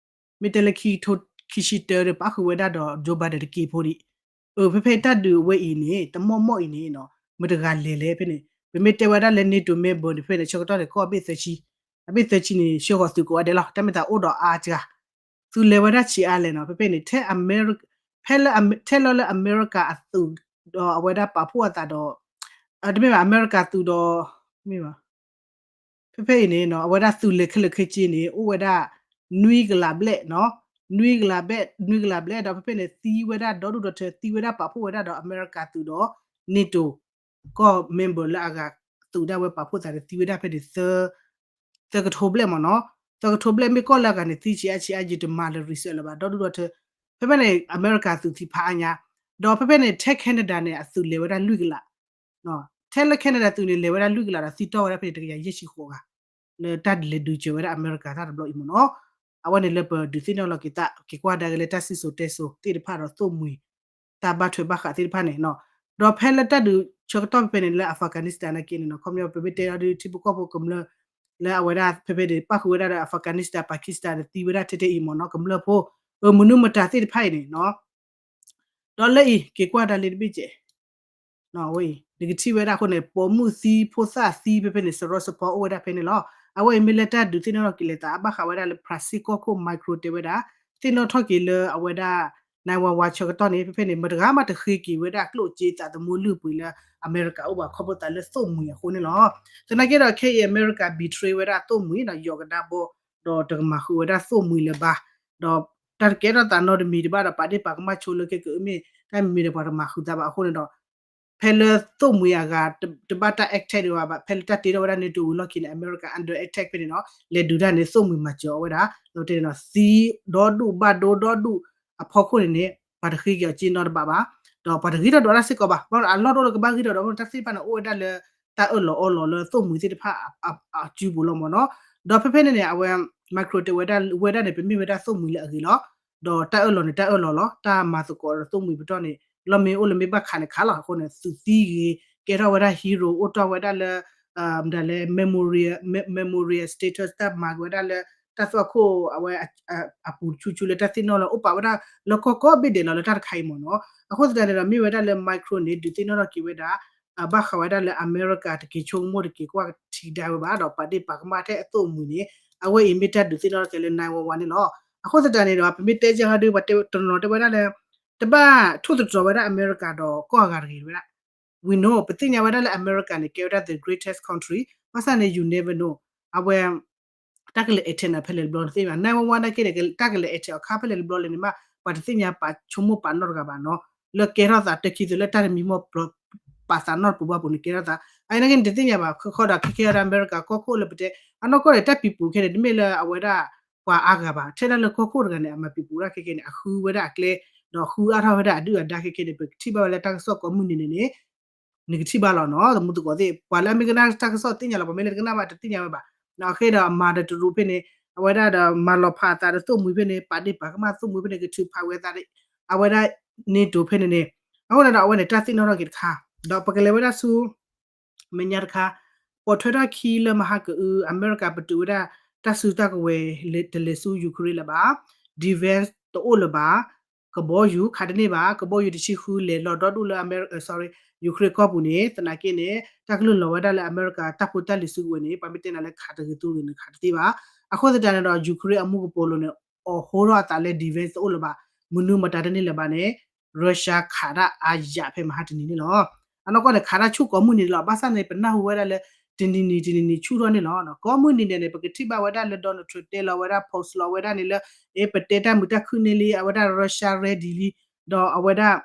မ့ၢ်တဲလၢခံကထိခံဆံတၢဒီး ပာ်ဃုာ်ဝဲဒၣ်ဒီး Joe Biden တက့ၢ်ဖိဒံး အဖဲဖဲတၢ်ဒုးအဝဲအံၤန့ၣ် တမီၢ်မီၢ်အံၤန့ၣ် မတဂၤလဲၤလဲၣ်ဖဲန့ၣ် ပမ့ၢ်တဲဝဲဒၣ်လၢ NATO member န့ၣ် ဖဲန့ၣ် ဆၢကတီၢ်န့ၣ် ကီၢ်ဘ့ၣ်သၢဆံ အဘ့ၣ်သၢဆံန့ၣ် ဆှၢဃီၤသုးကိးဂၤဒဲးလီၤ. တၢ်မ့ၢ်သးအိၣ်ဒီးအါစှၤ သုးလဲၤဝဲဒၣ်ဆံးအါလဲၣ်နီၤ ဖဲဖဲန့ၣ် ထဲ ဖဲလၢ ထဲလီၤလၢအမဲရကၤအသုး ဒီးအဝဲဒၣ်ပာ်ဖှိၣ်အသးဒီး တမ့ၢ်ဘၣ် အမဲရကၤသုးဒီး မ့ၢ်ဘၣ် ဖဲဖဲအံၤန့ၣ် အဝဲဒၣ်သုးလဲၤခဲလၢာ်ခဲဆ့န့ၣ် အိၣ်ဝဲဒၣ် နွံကလးဘျဲၣ်နီၤ နွံကလးဘျဲၣ် နွံကလးဘျဲၣ် ဒီးဖဲဖဲန့ၣ် သံဝဲဒၣ်ဒီဒူၣ်ဒီထၢ သံဝဲဒၣ်ပာ်ဖှိၣ်ဝဲဒၣ်ဒီးအမဲရကၤသုးဒီး NATO ကီၢ် member လၢအဂၤသုးဒၣ်ဝဲပာ်ဖှိၣ်သးန့ၣ် သံဝဲဒၣ်ဖဲန့ၣ် သၢကထိဘျဲၣ်မ့ၢ်နီၤ သၢကထိဘျဲၣ်မ့ၢ်ကီၢ်လၢအဂၤန့ၣ် သံဆံးအါဆံးအါ ယတမၤလၢ research လၢၤဘၣ် ဒီဒူၣ်ဒီထၢ ဖဲဖဲန့ၣ် အမဲရကၤသုးသံဖးအါညါ ဒီးဖဲဖဲန့ၣ် ထဲ Canada န့ၣ် အသုးလဲၤဝဲဒၣ်လွံၢ်ကလး ထဲလၢ Canada သုးန့ၣ် လဲၤဝဲဒၣ်လွံၢ်ကလးဒီး သံတီၢ်ဝဲဒၣ်ဖဲန့ၣ် တကယၤယဲၢ်ဆံဃိးဂၤ လၢတၢ်လဲၤဒုးစၢၤဝဲဒၣ်အမဲရကၤတၢ်တဘျီအံၤမ့ၢ်နီၤ အဝဲန့ၣ်လၢပဒုးသ့ၣ်နီၣ်လီၤက့ၤသး က့ၤကွၢ်ဒါက့ၤလၢတၢ်စံၣ်စိၤတဲစိၤသ့ၣ်တဖၣ်ဒီးသိၣ်မှံၤ တၢ်ဘၣ်ထွဲဘၣ်ဃးသ့ၣ်တဖၣ်န့ၣ် ဒီးဖဲလၢတၢ်ဒုးဆၢကတီၢ်ဖဲဖဲန့ၣ်လၢ Afghanistan နာ်က့န့ၣ်နီၤ ခီပညီပမ့ၢ်တဲအီၤဒုးထံဖိကီၢ်ဖိကမျၢၢ် လၢအဝဲဒၣ်ဖဲဖဲန့ၣ် ပၣ်ဃုာ်ဝဲဒၣ်ဒီး Afghanistan Pakistan န့ၣ် သံဝဲဒၣ်ထဲထဲအံၤမ့ၢ်နီၤ ကမျၢၢ်ဖိ အမနုၤမတၤသ့ၣ်တဖၣ်အံၤန့ၣ်နီၤ ဒီးလၢအံၤ က့ၤကွၢ်တၢ်လၢတဘ့ၣ်စဲး အဝဲအံၤ နကထံၣ်ဝဲဒၣ်အဃိန့ၣ် ပိာ်မုၣ်သံ ဖိသၣ်သံ ဖဲဖဲန့ၣ် စရီစဖီအိၣ်ဝဲဒၣ်ဖဲန့ၣ်လီၤ. အဝဲအံၤမ့ၢ်လၢတၢ်ဒုးသ့ၣ်နီၣ်ထီၣ်က့ၤလဲၤသး ဘၣ်ဃးဝဲဒၣ်လၢ Brazil ကီၢ်ခိၣ် Macron တဲဝဲဒၣ် သ့ၣ်နီၣ်ထီၣ်က့ၤလၢအဝဲဒၣ် nine one one ဆၢကတီၢ်န့ၣ် ဖဲဖဲန့ၣ် မတဂၤမးတဃ့က့ၤဝဲဒၣ်ကျိၣ်စ့သးသမူလုၢ်ပှ့ၤလၢအမဲရကၤအိၣ်ဘၣ် ခီဖျိသးလၢသိၣ်မှံၤအဃိန့ၣ်လီၤ. သနာ်က့ဒီး ခဲအံၤအမဲရကၤ betray ဝဲဒၣ်သိၣ်မှံၤဒီး ယီၢ်ကဒါဘီ ဒီးတကမၤဃုာ်ဝဲဒၣ်သိၣ်မှံၤလၢၤဘၣ်, ဒီးတၢ်တကဲထီၣ်သးနီတမံၤတဘၣ်ဒီး ပာ်ဒ့ၣ်ပာ်ကမၣ်ဆိလၢခဲကအုမ့ၢ် တၢ်မံၤမံၤဒီးပှၤတမၤဃုာ်သးဘၣ်အဃိန့ၣ်ဒီး ဖဲလၢသိၣ်မှံၤအဂၤ တဘၣ်တၢ် attack ဒံးဘၣ် ဖဲလၢတၢ်တ့ထီၣ်ဝဲဒၣ် NATO ဝံၤလီၢ်ခံန့ၣ် အမဲရကၤ under attack ဖဲန့ၣ်ဒီး လဲၤဒုးတၢ်န့ၣ် သိၣ်မှံၤမၤစၢၤအီၤဝဲဒၣ် ဒီးတဲန့ၣ်ဒီး သံဒီဒူၣ်ဘၣ်ဒိဒီဒူၣ်အဖီခိၣ်န့ၣ်န့ၣ် ပှၤတဃ့က့ၤအီၤက့နီတဘၣ်ဘၣ်, ဒီးပှၤတဂံၢ်ထီၣ်ဒွးတၢ်စ့ၢ်ကီးဘၣ်, ဘၣ်ဒီးအလီၢ်တအိၣ်လၢကဘၣ်ဂံၢ်ထီၣ်ဒွး တၢ်သ့ၣ်တဖၣ်န့ၣ် အိၣ်ဝဲဒၣ်လၢတၢ်အၢၣ်လီၤအီလီၤလၢသိၣ်မှံၤသ့ၣ်တဖၣ်အစုပူၤလီၤမ့ၢ်နီၤ, ဒီးဖဲဖဲန့ၣ်န့ၣ် အဝဲ Macron တဲဝဲဒၣ် ဝဲဒၣ်န့ၣ် ပမ့ၢ်ဝဲဒၣ်သိၣ်မှံၤလၢအဂ့ၤလီၤ, ဒီးတၢ်အၢၣ်လီၤန့ၣ် တၢ်အၢၣ်လီၤလီၤ, တၢ်မၤသကိးဒီးသိၣ်မှံၤပတီၢ်န့ၣ် လီၢ်မ့ၢ်အိၣ်လၢမ့ၢ်ဘၣ်ခးန့ၣ်ခးလီၤ, အဃိန့ၣ် သုးသံဂ့ၤ ကဲထီၣ်ဝဲဒၣ် hero အိၣ်ထီၣ်ဝဲဒၣ်လၢ မတၤလဲၣ် memorial status တၢ်မၤက့ၤဝဲဒၣ်လၢ တၢ်သွၣ်ခိၣ်အဝဲ အပူၤဆူၣ်ဆူၣ်လၢတၢ်သ့ၣ်နီၣ်လၢ အိၣ်ပာ်ဝဲဒၣ်လၢကီၢ်ကိးဘ့ၣ်ဒဲးလီၤလၢတၢ်တခါအံၤမ့ၢ်နီၤ, အဃိသတးန့ၣ်ဒီး မ့ၢ်ဝဲဒၣ်လၢ Macron န့ၣ် ဒုးသ့ၣ်နီၣ်ထီၣ်က့ၤဝဲဒၣ် ဘၣ်ဃးဝဲဒၣ်လၢအမဲရကၤတက့ၤဆိကမိၣ်တက့ၤကွၢ်ကထံဒါဝဲဘၣ် ဒီးပာ်ဒ့ၣ်ပာ်ကမၣ်ထဲအသိၣ်မှံၤန့ၣ် အဝဲအံၤမ့ၢ်တၢ်ဒုးသ့ၣ်နီၣ်ထီၣ်က့ၤလၢ nine one one န့ၣ်လီၤ. အဃိသတးန့ၣ်ဒီး ပမ့ၢ်တဲကဟီဒု ပှၤတနီၤတဲဝဲဒၣ်လၢ တဘၣ်ထိၣ်သတြီၤဝဲဒၣ်အမဲရကၤဒီးကီၢ်အဂၤတဂ့ၤဝဲဒၣ် we know ပသ့ၣ်ညါဝဲဒၣ်လၢအမဲရကၤန့ၣ် ကဲဝဲဒၣ် the greatest country ဘၣ်ဆၣ်န့ၣ် you never know အဝဲ တၢ်ကလဲၤ attack နၤဖဲလဲၣ်တဘျီတသ့ၣ်ညါဘၣ်, nine one one နာ်က့န့ၣ် တၢ်ကလဲၤ attack အီၤခါဖဲလဲၣ်တဘျီလဲၣ်န့ၣ်မး ပှၤတသ့ၣ်ညါပာ်ဆိကမိၣ်ပာ်နီၣ်တဂၤဘၣ်နီၤ, လၢကဲထီၣ်သးတခံသိးလၢတၢ်တမံၤမီၢ်ပာ်သးနီတပူၤဘၣ်ပူၤန့ၣ် ကဲထီၣ်သး အအံၤနာ်က့န့ၣ် တသ့ၣ်ညါဘၣ် ခီဒီးခဲကဲဒီးအမဲရကၤကီၢ်ခိၣ်လၢပတဲ အနီၢ်ကီၢ်န့ၣ် တၢ်ပံၤပူၤခဲန့ၣ် တမ့ၢ်လၢအဝဲဒၣ် ပှၤအါဂၤဘၣ်, ထဲဒၣ်လၢကီၢ်ခိၣ်တဂၤန့ၣ် အမၤပံၤပူၤဒၣ်ခဲကဲန့ၣ် အဃုဝဲဒၣ်အကျဲ ဒီးဃုအါထီၣ်ဝဲဒၣ်အဒုၣ်အဒါခဲကဲန့ၣ် ပကထံၣ်ဘၣ်ဝဲလၢတၢ်ကစီၣ်ကိးမုၢ်နံၤန့ၣ်န့ၣ် နကထံၣ်ဘၣ်လီၤနီၤ, သမူသကိးသ့ၣ် ပှၤလၢအမ့ၢ်ကနၣ်တၢ်ကစီၣ်သ့ၣ်ညါလီၤ, ပှၤမ့ၢ်လၢတကနၣ်ဘၣ်တသ့ၣ်ညါဝဲဘၣ်. အဃိဒီးမၤဒီးတရူးဖဲန့ၣ် အဝဲဒၣ်ဒီးမၤလီၤဖးအသးဒီးသိၣ်မှံၤဖဲန့ၣ် ပာ်ဒ့ၣ်ပာ်ကမၣ်သိၣ်မှံၤဖဲန့ၣ် ကထုးဖးဝဲအသးဒီး အဝဲဒၣ် NATO ဖဲန့ၣ်န့ၣ်, အဃိန့ၣ်ဒီးအဝဲန့ၣ် တၢ်သ့ၣ်နီၣ်ထီၣ်က့ၤတခါ, ဒီးပကလဲၤဝဲဒၣ်ဆူ မဲာ်ညါတခါ, ပိာ်ထွဲထီၣ်ခံလၢမဟါကအု အမဲရကၤပတုာ်ဝဲဒၣ် တၢ်စုတၢ်ကဝဲၤတလဲၤဆူ Ukraine လၢၤဘၣ်, defense တအိၣ်လၢၤဘၣ်, ကဘီယူၤခးတန့ၢ်ဘၣ်, ကဘီယူၤတဆံဃုလဲၤလီၤဒီဒူၣ်လၢ sorry Ukraine ကီၢ်ပူၤန့ၣ် သနာ်က့န့ၣ် တၢ်ကလုၢ်လီၤဝဲဒၣ်လၢအမဲရကၤတၢ်ဖိတၢ်လံၤစုကဝဲၤန့ၣ် ပှၤမ့ၢ်တဲနၤလၢခးတဂ့ၤသုဂ့ၤန့ၣ် ခးတသ့ဘၣ်. အဃိသတးန့ၣ်ဒီး Ukraine အမူကပိာ်လိၤန့ၣ် အိးထီၣ်အသးလၢ defense တအိၣ်လၢၤဘၣ်, မနုၤမတၤတန့ၢ်လၢၤဘၣ်န့ၣ် Russia ခးတၢ်အါယၤဖဲမဟါတနံၤန့ၣ်လီၤ. အနီၢ်ကီၢ်န့ၣ် ခးတၢ်ဆူၣ်ကိးမုၢ်နံၤန့ၣ်လီၤ. ဘၣ်ဆၣ်န့ၣ် ပနၢ်ဟူဝဲဒၣ်လၢ တနံၤနံၤတနံၤနံၤဆူၣ်ထီၣ်န့ၣ်လီၤ. ကိးမုၢ်နံၤန့ၣ်န့ၣ် ပကထံၣ်ဘၣ်ဝဲဒၣ်လၢ Donald Trump တဲလီၤဝဲဒၣ် post လီၤဝဲဒၣ်န့ၣ်လၢ အ့ ပတဲတၢ်မုာ်တၢ်ခုၣ်န့ၣ်လံ အဝဲဒၣ် Russia ready လံ, ဒီးအဝဲဒၣ်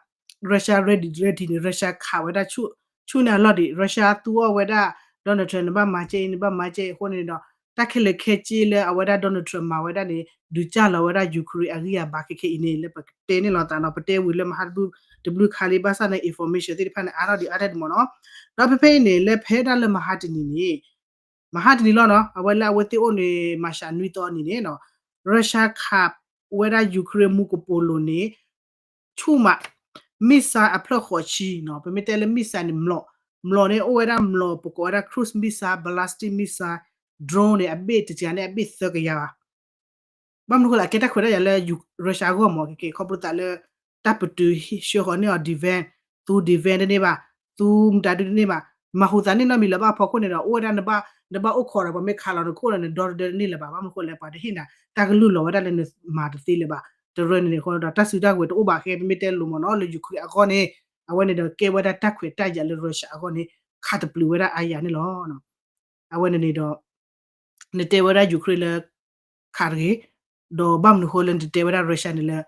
Russia ready ready န့ၣ် Russia ခးဝဲဒၣ်ဆူၣ် ဆူၣ်န့ၣ်အလီၢ်ဒံး Russia သူအီၤဝဲဒၣ် Donald Trump နဘၣ်မၤကဲအံၤ နဘၣ်မၤကဲအံၤအဃိန့ၣ်ဒီး တၢ်ခဲလၢာ်ခဲဆ့လၢအဝဲဒၣ် Donald Trump မၤဝဲဒၣ်န့ၣ် ဒုးကၢ်လီၤဝဲဒၣ် Ukraine အဂံၢ်အဘါခဲခဲအံၤန့ၣ် လၢပကတဲန့ၣ်လီၤသးနီၤ ပတဲဝံၤလၢမဟါတဘျုးခါလံ ဘၣ်ဆၣ်န့ၣ် information သ့ၣ်တဖၣ်န့ၣ် အါထီၣ်ဒံးအါထီၣ်ဒံးမ့ၢ်နီၤ. ဒီးဖဲဖဲအံၤန့ၣ် လၢဖဲဒၣ်လၢမဟါတနံၤန့ၣ် မဟါတနံၤလီၤနီၤ အဝဲလၢအဝဲသ့ၣ်အိၣ်န့ၣ် မၤရှးနွံသီအနံၤန့ၣ်နီၤ Russia ခးဝဲဒၣ် Ukraine မူကပိာ်လိၤန့ၣ် ဆူၣ်မး missile အဖျၢၣ်ဃိးဆံနီၤ ပမ့ၢ်တဲလၢ missile န့ၣ် မျိာ် မျိာ်န့ၣ် အိၣ်ဝဲဒၣ်မျိာ် ပကိးဝဲဒၣ် cruise missile, ballistic missile, drone န့ၣ် အဘ့ၣ်တစှၤန့ၣ် အဘ့ၣ်သၢကယၤဘၣ်. ဘၣ်မနုၤဃိလဲၣ် အကဲတၢ်ခွဲးတၢ်ယာ်လၢ Russia အဂီၢ်မ့ၢ် ကဲကဲခီဖျိသးလၢ တၢ်ပတုာ်ဆှၢဃီၤန့ၢ်အီၤ defense, သူ defense တန့ၢ်ဘၣ်, သူမတၤဒုတန့ၢ်ဘၣ်, မၤဟူးသးန့ၢ်နီတမံၤလၢၤဘၣ်အဖီခိၣ်န့ၣ်ဒီး အိၣ်ဝဲဒၣ် နဘၣ်အိၣ်ခိးဒီး ပှၤမ့ၢ်ခးလီၤနခိၣ်ဒီး နဒီတဒၢတန့ၢ်လၢၤဘၣ်. ဘၣ်မနုၤဃိလဲၣ် ပှၤတဟ့ၣ်နၤ တၢ်ကလုၢ်လီၤဝဲဒၣ်လၢနမၤတသ့လၢၤဘၣ်. တရၢန့ၣ်န့ၣ်အဃိဒီး တၢ်စုတၢ်ကဝဲၤတအိၣ်ဘၣ် ခဲပမ့ၢ်တဲလိၤမ့ၢ်နီၤ လၢ Ukraine အဂီၢ်န့ၣ် အဝဲန့ၣ်ဒီးကဲဝဲဒၣ်တၢ်ခွဲးတၢ်ယာ်လၢ Russia အဂီၢ်န့ၣ် ခးတပျုာ်ဝဲဒၣ်အါယၤန့ၣ်လီၤ. အဝဲန့ၣ်န့ၣ်ဒီး နတဲဝဲဒၣ် Ukraine လၢ ခးတဂ့ၤ, ဒီးဘၣ်မနုၤဃိလၢနတတဲဝဲဒၣ် Russia န့ၣ်လၢ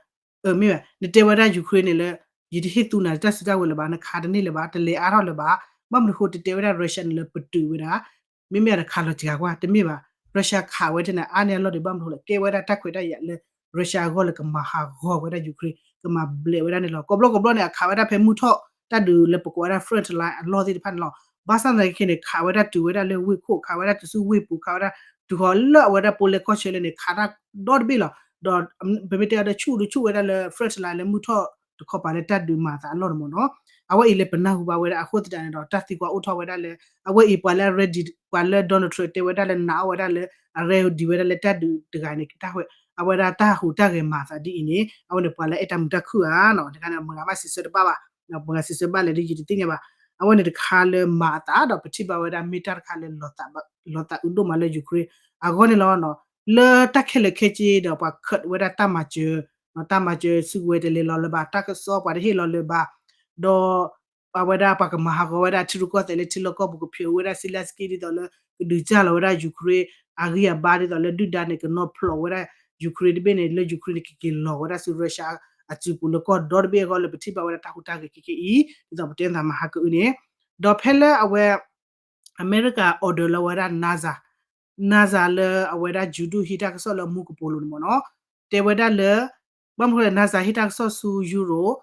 အမ့ၢ်ဘၣ် နတဲဝဲဒၣ် Ukraine န့ၣ်လၢ ယတဟ့ၣ်သူနၤတၢ်စုတၢ်ကဝဲၤလၢၤဘၣ်, နခးတန့ၢ်လၢၤဘၣ်, တလဲၤအါထီၣ်လၢၤဘၣ်, ဘၣ်မနုၤဃိတတဲဝဲဒၣ် Russia န့ၣ်လၢပတုာ်ဝဲဒၣ်, မ့မ့ၢ်အတခးလီၤစှၤကွၢ် တမ့ၢ်ဘၣ်, Russia ခးဝဲထဲန့ၣ် အါန့ၢ်အလီၢ်ဒံး ဘၣ်မနုၤဃိလဲၣ် ကဲဝဲဒၣ်တၢ်ခွဲးတၢ်ယာ်လၢ Russia အဂီၢ်လၢကမၤဟးဂီၤဝဲဒၣ် Ukraine ကမၤဘျဲးဝဲဒၣ်န့ၣ်လီၤ. ကိးဘျီကိးဘျီန့ၣ် အခးဝဲဒၣ်ဖဲမုၢ်ထီၣ် တၢ်ဒုးလၢပကိးဝဲဒၣ် front line အလီၢ်သ့ၣ်တဖၣ်န့ၣ်လီၤ. ဘၣ်ဆၣ်သနာ်က့န့ၣ် ခးဝဲဒၣ်တုၤဝဲဒၣ်လၢဝ့ၢ်ခိၣ်, ခးဝဲဒၣ်တုၤဆူဝ့ၢ်ပူၤ, ခးဝဲဒၣ်တုၤဃီၤလၢအဝဲဒၣ်ပူၤလဲၤကီၢ်ဆၢလဲၣ်န့ၣ် ခးတၢ်ဒီတဘ့ၣ်လီၤ. ဒီးပမ့ၢ်တဲအီၤဒီးဆူၣ်ဒုးဆူၣ်ဝဲဒၣ်လၢ front line လၢမုၢ်ထီၣ်တခီပၤလၢတၢ်ဒုးမၤအသးအလီၢ်န့ၣ်မ့ၢ်နီၤ. အဝဲအံၤလၢပနၢ်ဟူဘၣ်ဝဲဒၣ်အဃိသတးန့ၣ်ဒီး တၢ်သံကွၢ်အိၣ်ထီၣ်ဝဲဒၣ်လၢ အဝဲအံၤပှၤလၢ ready ပှၤလၢ Donald Trump တဲဝဲဒၣ်လၢနာ်အီၣ်ဝဲဒၣ်လၢ အreadyဝဲဒၣ်လၢတၢ်ဒုးတဂၤန့ၣ် တၢ်ဝဲ အဝဲဒၣ်တၢ်ဟူးတၢ်ဂဲၤမၤအသးဒ်အံၤန့ၣ် အဝဲန့ၣ်ပှၤလၢအဲၣ်တၢ်မုာ်တၢ်ခုၣ်ဧါနီၤ. တခါန့ၣ် မတၤဂၤမးစံးဆၢတဘၣ်ဘၣ်, မတၤဂၤစံးဆၢဘၣ်လဲၣ်ဒ်ယတသ့ၣ်ညါဘၣ်. အဝဲန့ၣ်တခါလၢမၤအသးဒီးပထံၣ်ဘၣ်ဝဲဒၣ်မ့ၢ်တၢ်တခါလၢ လီၤသးအုးဒိၣ်မးလၢ Ukraine အဂီၢ်န့ၣ်လီၤ. လၢတၢ်ခဲလၢာ်ခဲဆ့ဒီးပှၤခးဝဲဒၣ်တၢ်မၤစၢၤ တၢ်မၤစၢၤစုကဝဲၤတလဲၤလီၤလၢၤဘၣ်, တၢ်ကစီၣ်ပှၤတဟ့ၣ်လီၤလၢၤဘၣ်, ဒီး အဝဲဒၣ်ပှၤကမၤဟးဂီၤဝဲဒၣ်ထံရူၢ်ကီၢ်သဲးလၢထံလီၢ်ကီၢ်ပူၤ ကဖျိးဝဲဒၣ် Zelensky ဒ်သိးလၢ ကဒုးစၢ်လီၤဝဲဒၣ် Ukraine အဂံၢ်အဘါ ဒ်သိးလၢဒုၣ်ဒါန့ၣ် ကနီၤဖျိးဝဲဒၣ် Ukraine တဘ့ၣ်န့ၣ် လၢ Ukraine န့ၣ် ကက့ၤလီၤဝဲဒၣ်ဆူ Russia အစုပူၤလၢကီၢ်ဒီတဘ့ၣ်အဂီၢ် လၢပထံၣ်ဘၣ်ဝဲဒၣ်တၢ်ဟူးတၢ်ဂဲၤခဲကနံၣ်အံၤ ဒ်သိးပတဲသးမဟါကအုန့ၣ်, ဒီးဖဲလၢအဝဲ အမဲရကၤ order လီၤဝဲဒၣ် NASA NASA လၢအဝဲဒၣ် Jude ဟံးတၢ်ကစီၣ်လၢမူကပိာ်လိၤန့ၣ်မ့ၢ်နီၤ, တဲဝဲဒၣ်လၢ ဘၣ်မနုၤလဲၣ် NASA ဟ့ၣ်တၢ်ကစီၣ်ဆူ Europe,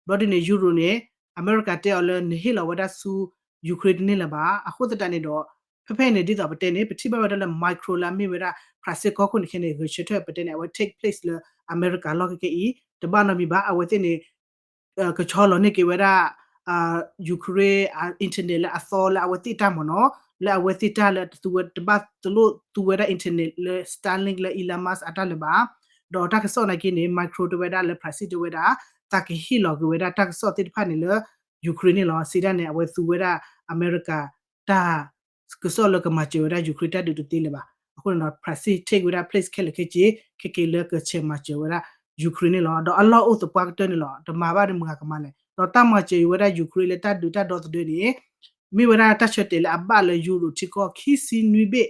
ဘျီဒ်န့ၣ် Europe န့ၣ် အမဲရကၤတဲအီၤလၢနဟ့ၣ်လီၤဝဲဒၣ်ဆူ Ukraine တန့ၢ်လၢၤဘၣ်. အဃိသတးန့ၣ်ဒီး ဖဲဖဲအံၤန့ၣ် ဒ်သိးပတဲန့ၣ် ပထံၣ်ဘၣ်ဝဲဒၣ်လၢ Macron လၢအမ့ၢ်ဝဲဒၣ် France ကီၢ်ခိၣ်န့ၣ်ခဲန့ၣ် ဂဲၤဆၢထၢၣ်ပတဲန့ၣ် အဝဲ take place လၢအမဲရကၤလီၢ်ခဲကနံၣ်အံၤ တဘၣ်နီတမံၤဘၣ်. အဝဲသ့ၣ်န့ၣ် ကဆီလီၤန့ၢ်က့ၤဝဲဒၣ် Ukraine internet လၢအသီလၢအဝဲသ့ၣ်တၢ်မ့ၢ်နီၤ, လၢအဝဲသ့ၣ်တၢ်လၢတဘၣ်တလိၣ်သူဝဲဒၣ် internet လၢ Starlink လၢ Elon Musk အတၢ်လၢၤဘၣ်. ဒီးတၢ်ကစီၣ်နာ်က့န့ၣ် Macron တဲဝဲဒၣ်လၢ France တဲဝဲဒၣ် သးကဟ့ၣ်လီၤက့ၤဝဲဒၣ်တၢ်ကစီၣ်သ့ၣ်တဖၣ်န့ၣ်လၢ Ukraine န့ၣ်လီၤ. စံးဒၣ်န့ၣ် အဝဲသူဝဲဒၣ်အမဲရကၤတၢ် ကစီၣ်လၢကမၤစၢၤဝဲဒၣ် Ukraine တၢ်ဒုးတသ့လၢၤဘၣ်. အဃိန့ၣ်ဒီး France take ဝဲဒၣ် place ခဲလၢာ်ခဲဆ့ ခဲက့ၤလၢကဆဲးမၤစၢၤဝဲဒၣ် Ukraine န့ၣ်လီၤ. ဒီးအလီၢ်အိၣ်သပှၢ်ကတၢၢ်န့ၣ်လီၤ. တမၤဘၣ်ဒီးမတၤကမၤလဲၣ်. ဒီးတၢ်မၤစၢၤဝဲဒၣ် Ukraine လၢတၢ်ဒုးတၢ်ဒီသဒၢန့ၣ် မ့ၢ်ဝဲဒၣ်တၢ်ဆၢတဲာ်လၢအဘၣ်လၢ Euro ထံကီၢ်ခံဆံနွံဘ့ၣ်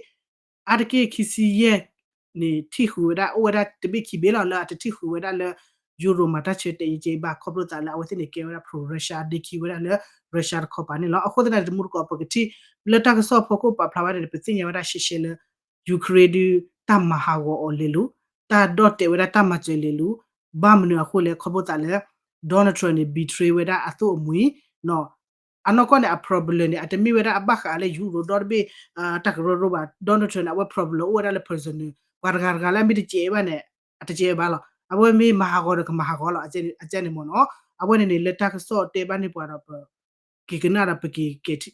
အါတက့ၢ်ခံဆံယဲၢ်န့ၣ် ထံၣ်ဃုာ်ဝဲဒၣ် အိၣ်ဝဲဒၣ်တဘ့ၣ်ခံဘ့ၣ်လီၤ လၢအတထံၣ်ဃုာ်ဝဲဒၣ်လၢ Euro မၤတၢ်ဆၢတဲာ်ယကဲဘၣ် ခီဖျိသးလၢအဝဲသ့ၣ်န့ၣ် ကဲဝဲဒၣ် pro Russia ဒ့ခံဝဲဒၣ်လၢ Russia တခီပၤန့ၣ်လီၤ. အဃိသတးန့ၣ် တမူတကိး ပကထံၣ်လၢတၢ်ကစီၣ်ဖီခိၣ်ပာ်ဖျါဝဲဒၣ်န့ၣ် ပသ့ၣ်ညါဝဲဒၣ်ရှဲရှဲလၢ Ukraine ဒုး တၢ်မၤဟးဂီၤအီၤလဲၤလူၤ, တၢ်ဒီၣ်တဲာ်ဝဲဒၣ်တၢ်မၤစၢၤလဲၤလူၤ, ဘၣ်မနုၤအဃိလဲၣ် ခီဖျိသးလၢ Donald Trump န့ၣ် betray ဝဲဒၣ်အသိၣ်အမှံၤ အနီၢ်ကီၢ်န့ၣ် အ problem န့ၣ် အတမ့ၢ်ဝဲဒၣ်အဘၣ်ဃးလၢ Euro ဒီတဘ့ၣ် တၢ်ကရၢကရိဘၣ်. Donald Trump န့ၣ် အဝဲ problem အိၣ်ဝဲဒၣ်လၢ personal ပှၤတဂၤတဂၤလၢအမ့ၢ်တစဲးဘၣ်န့ၣ် အတစဲးဘၣ်လီၤ. အဝဲမ့ၢ်မၤဟးဂီၤဒီးကမၤဟးဂီၤလီၤ အကဲန့ၣ်မ့ၢ်နီၤ. အဝဲန့ၣ်န့ၣ် လၢတၢ်ကစီၣ်တဲဘၣ်န့ၢ်ပှၤဒီးပ က့ၤကနၣ်ဒီးပက့ၤ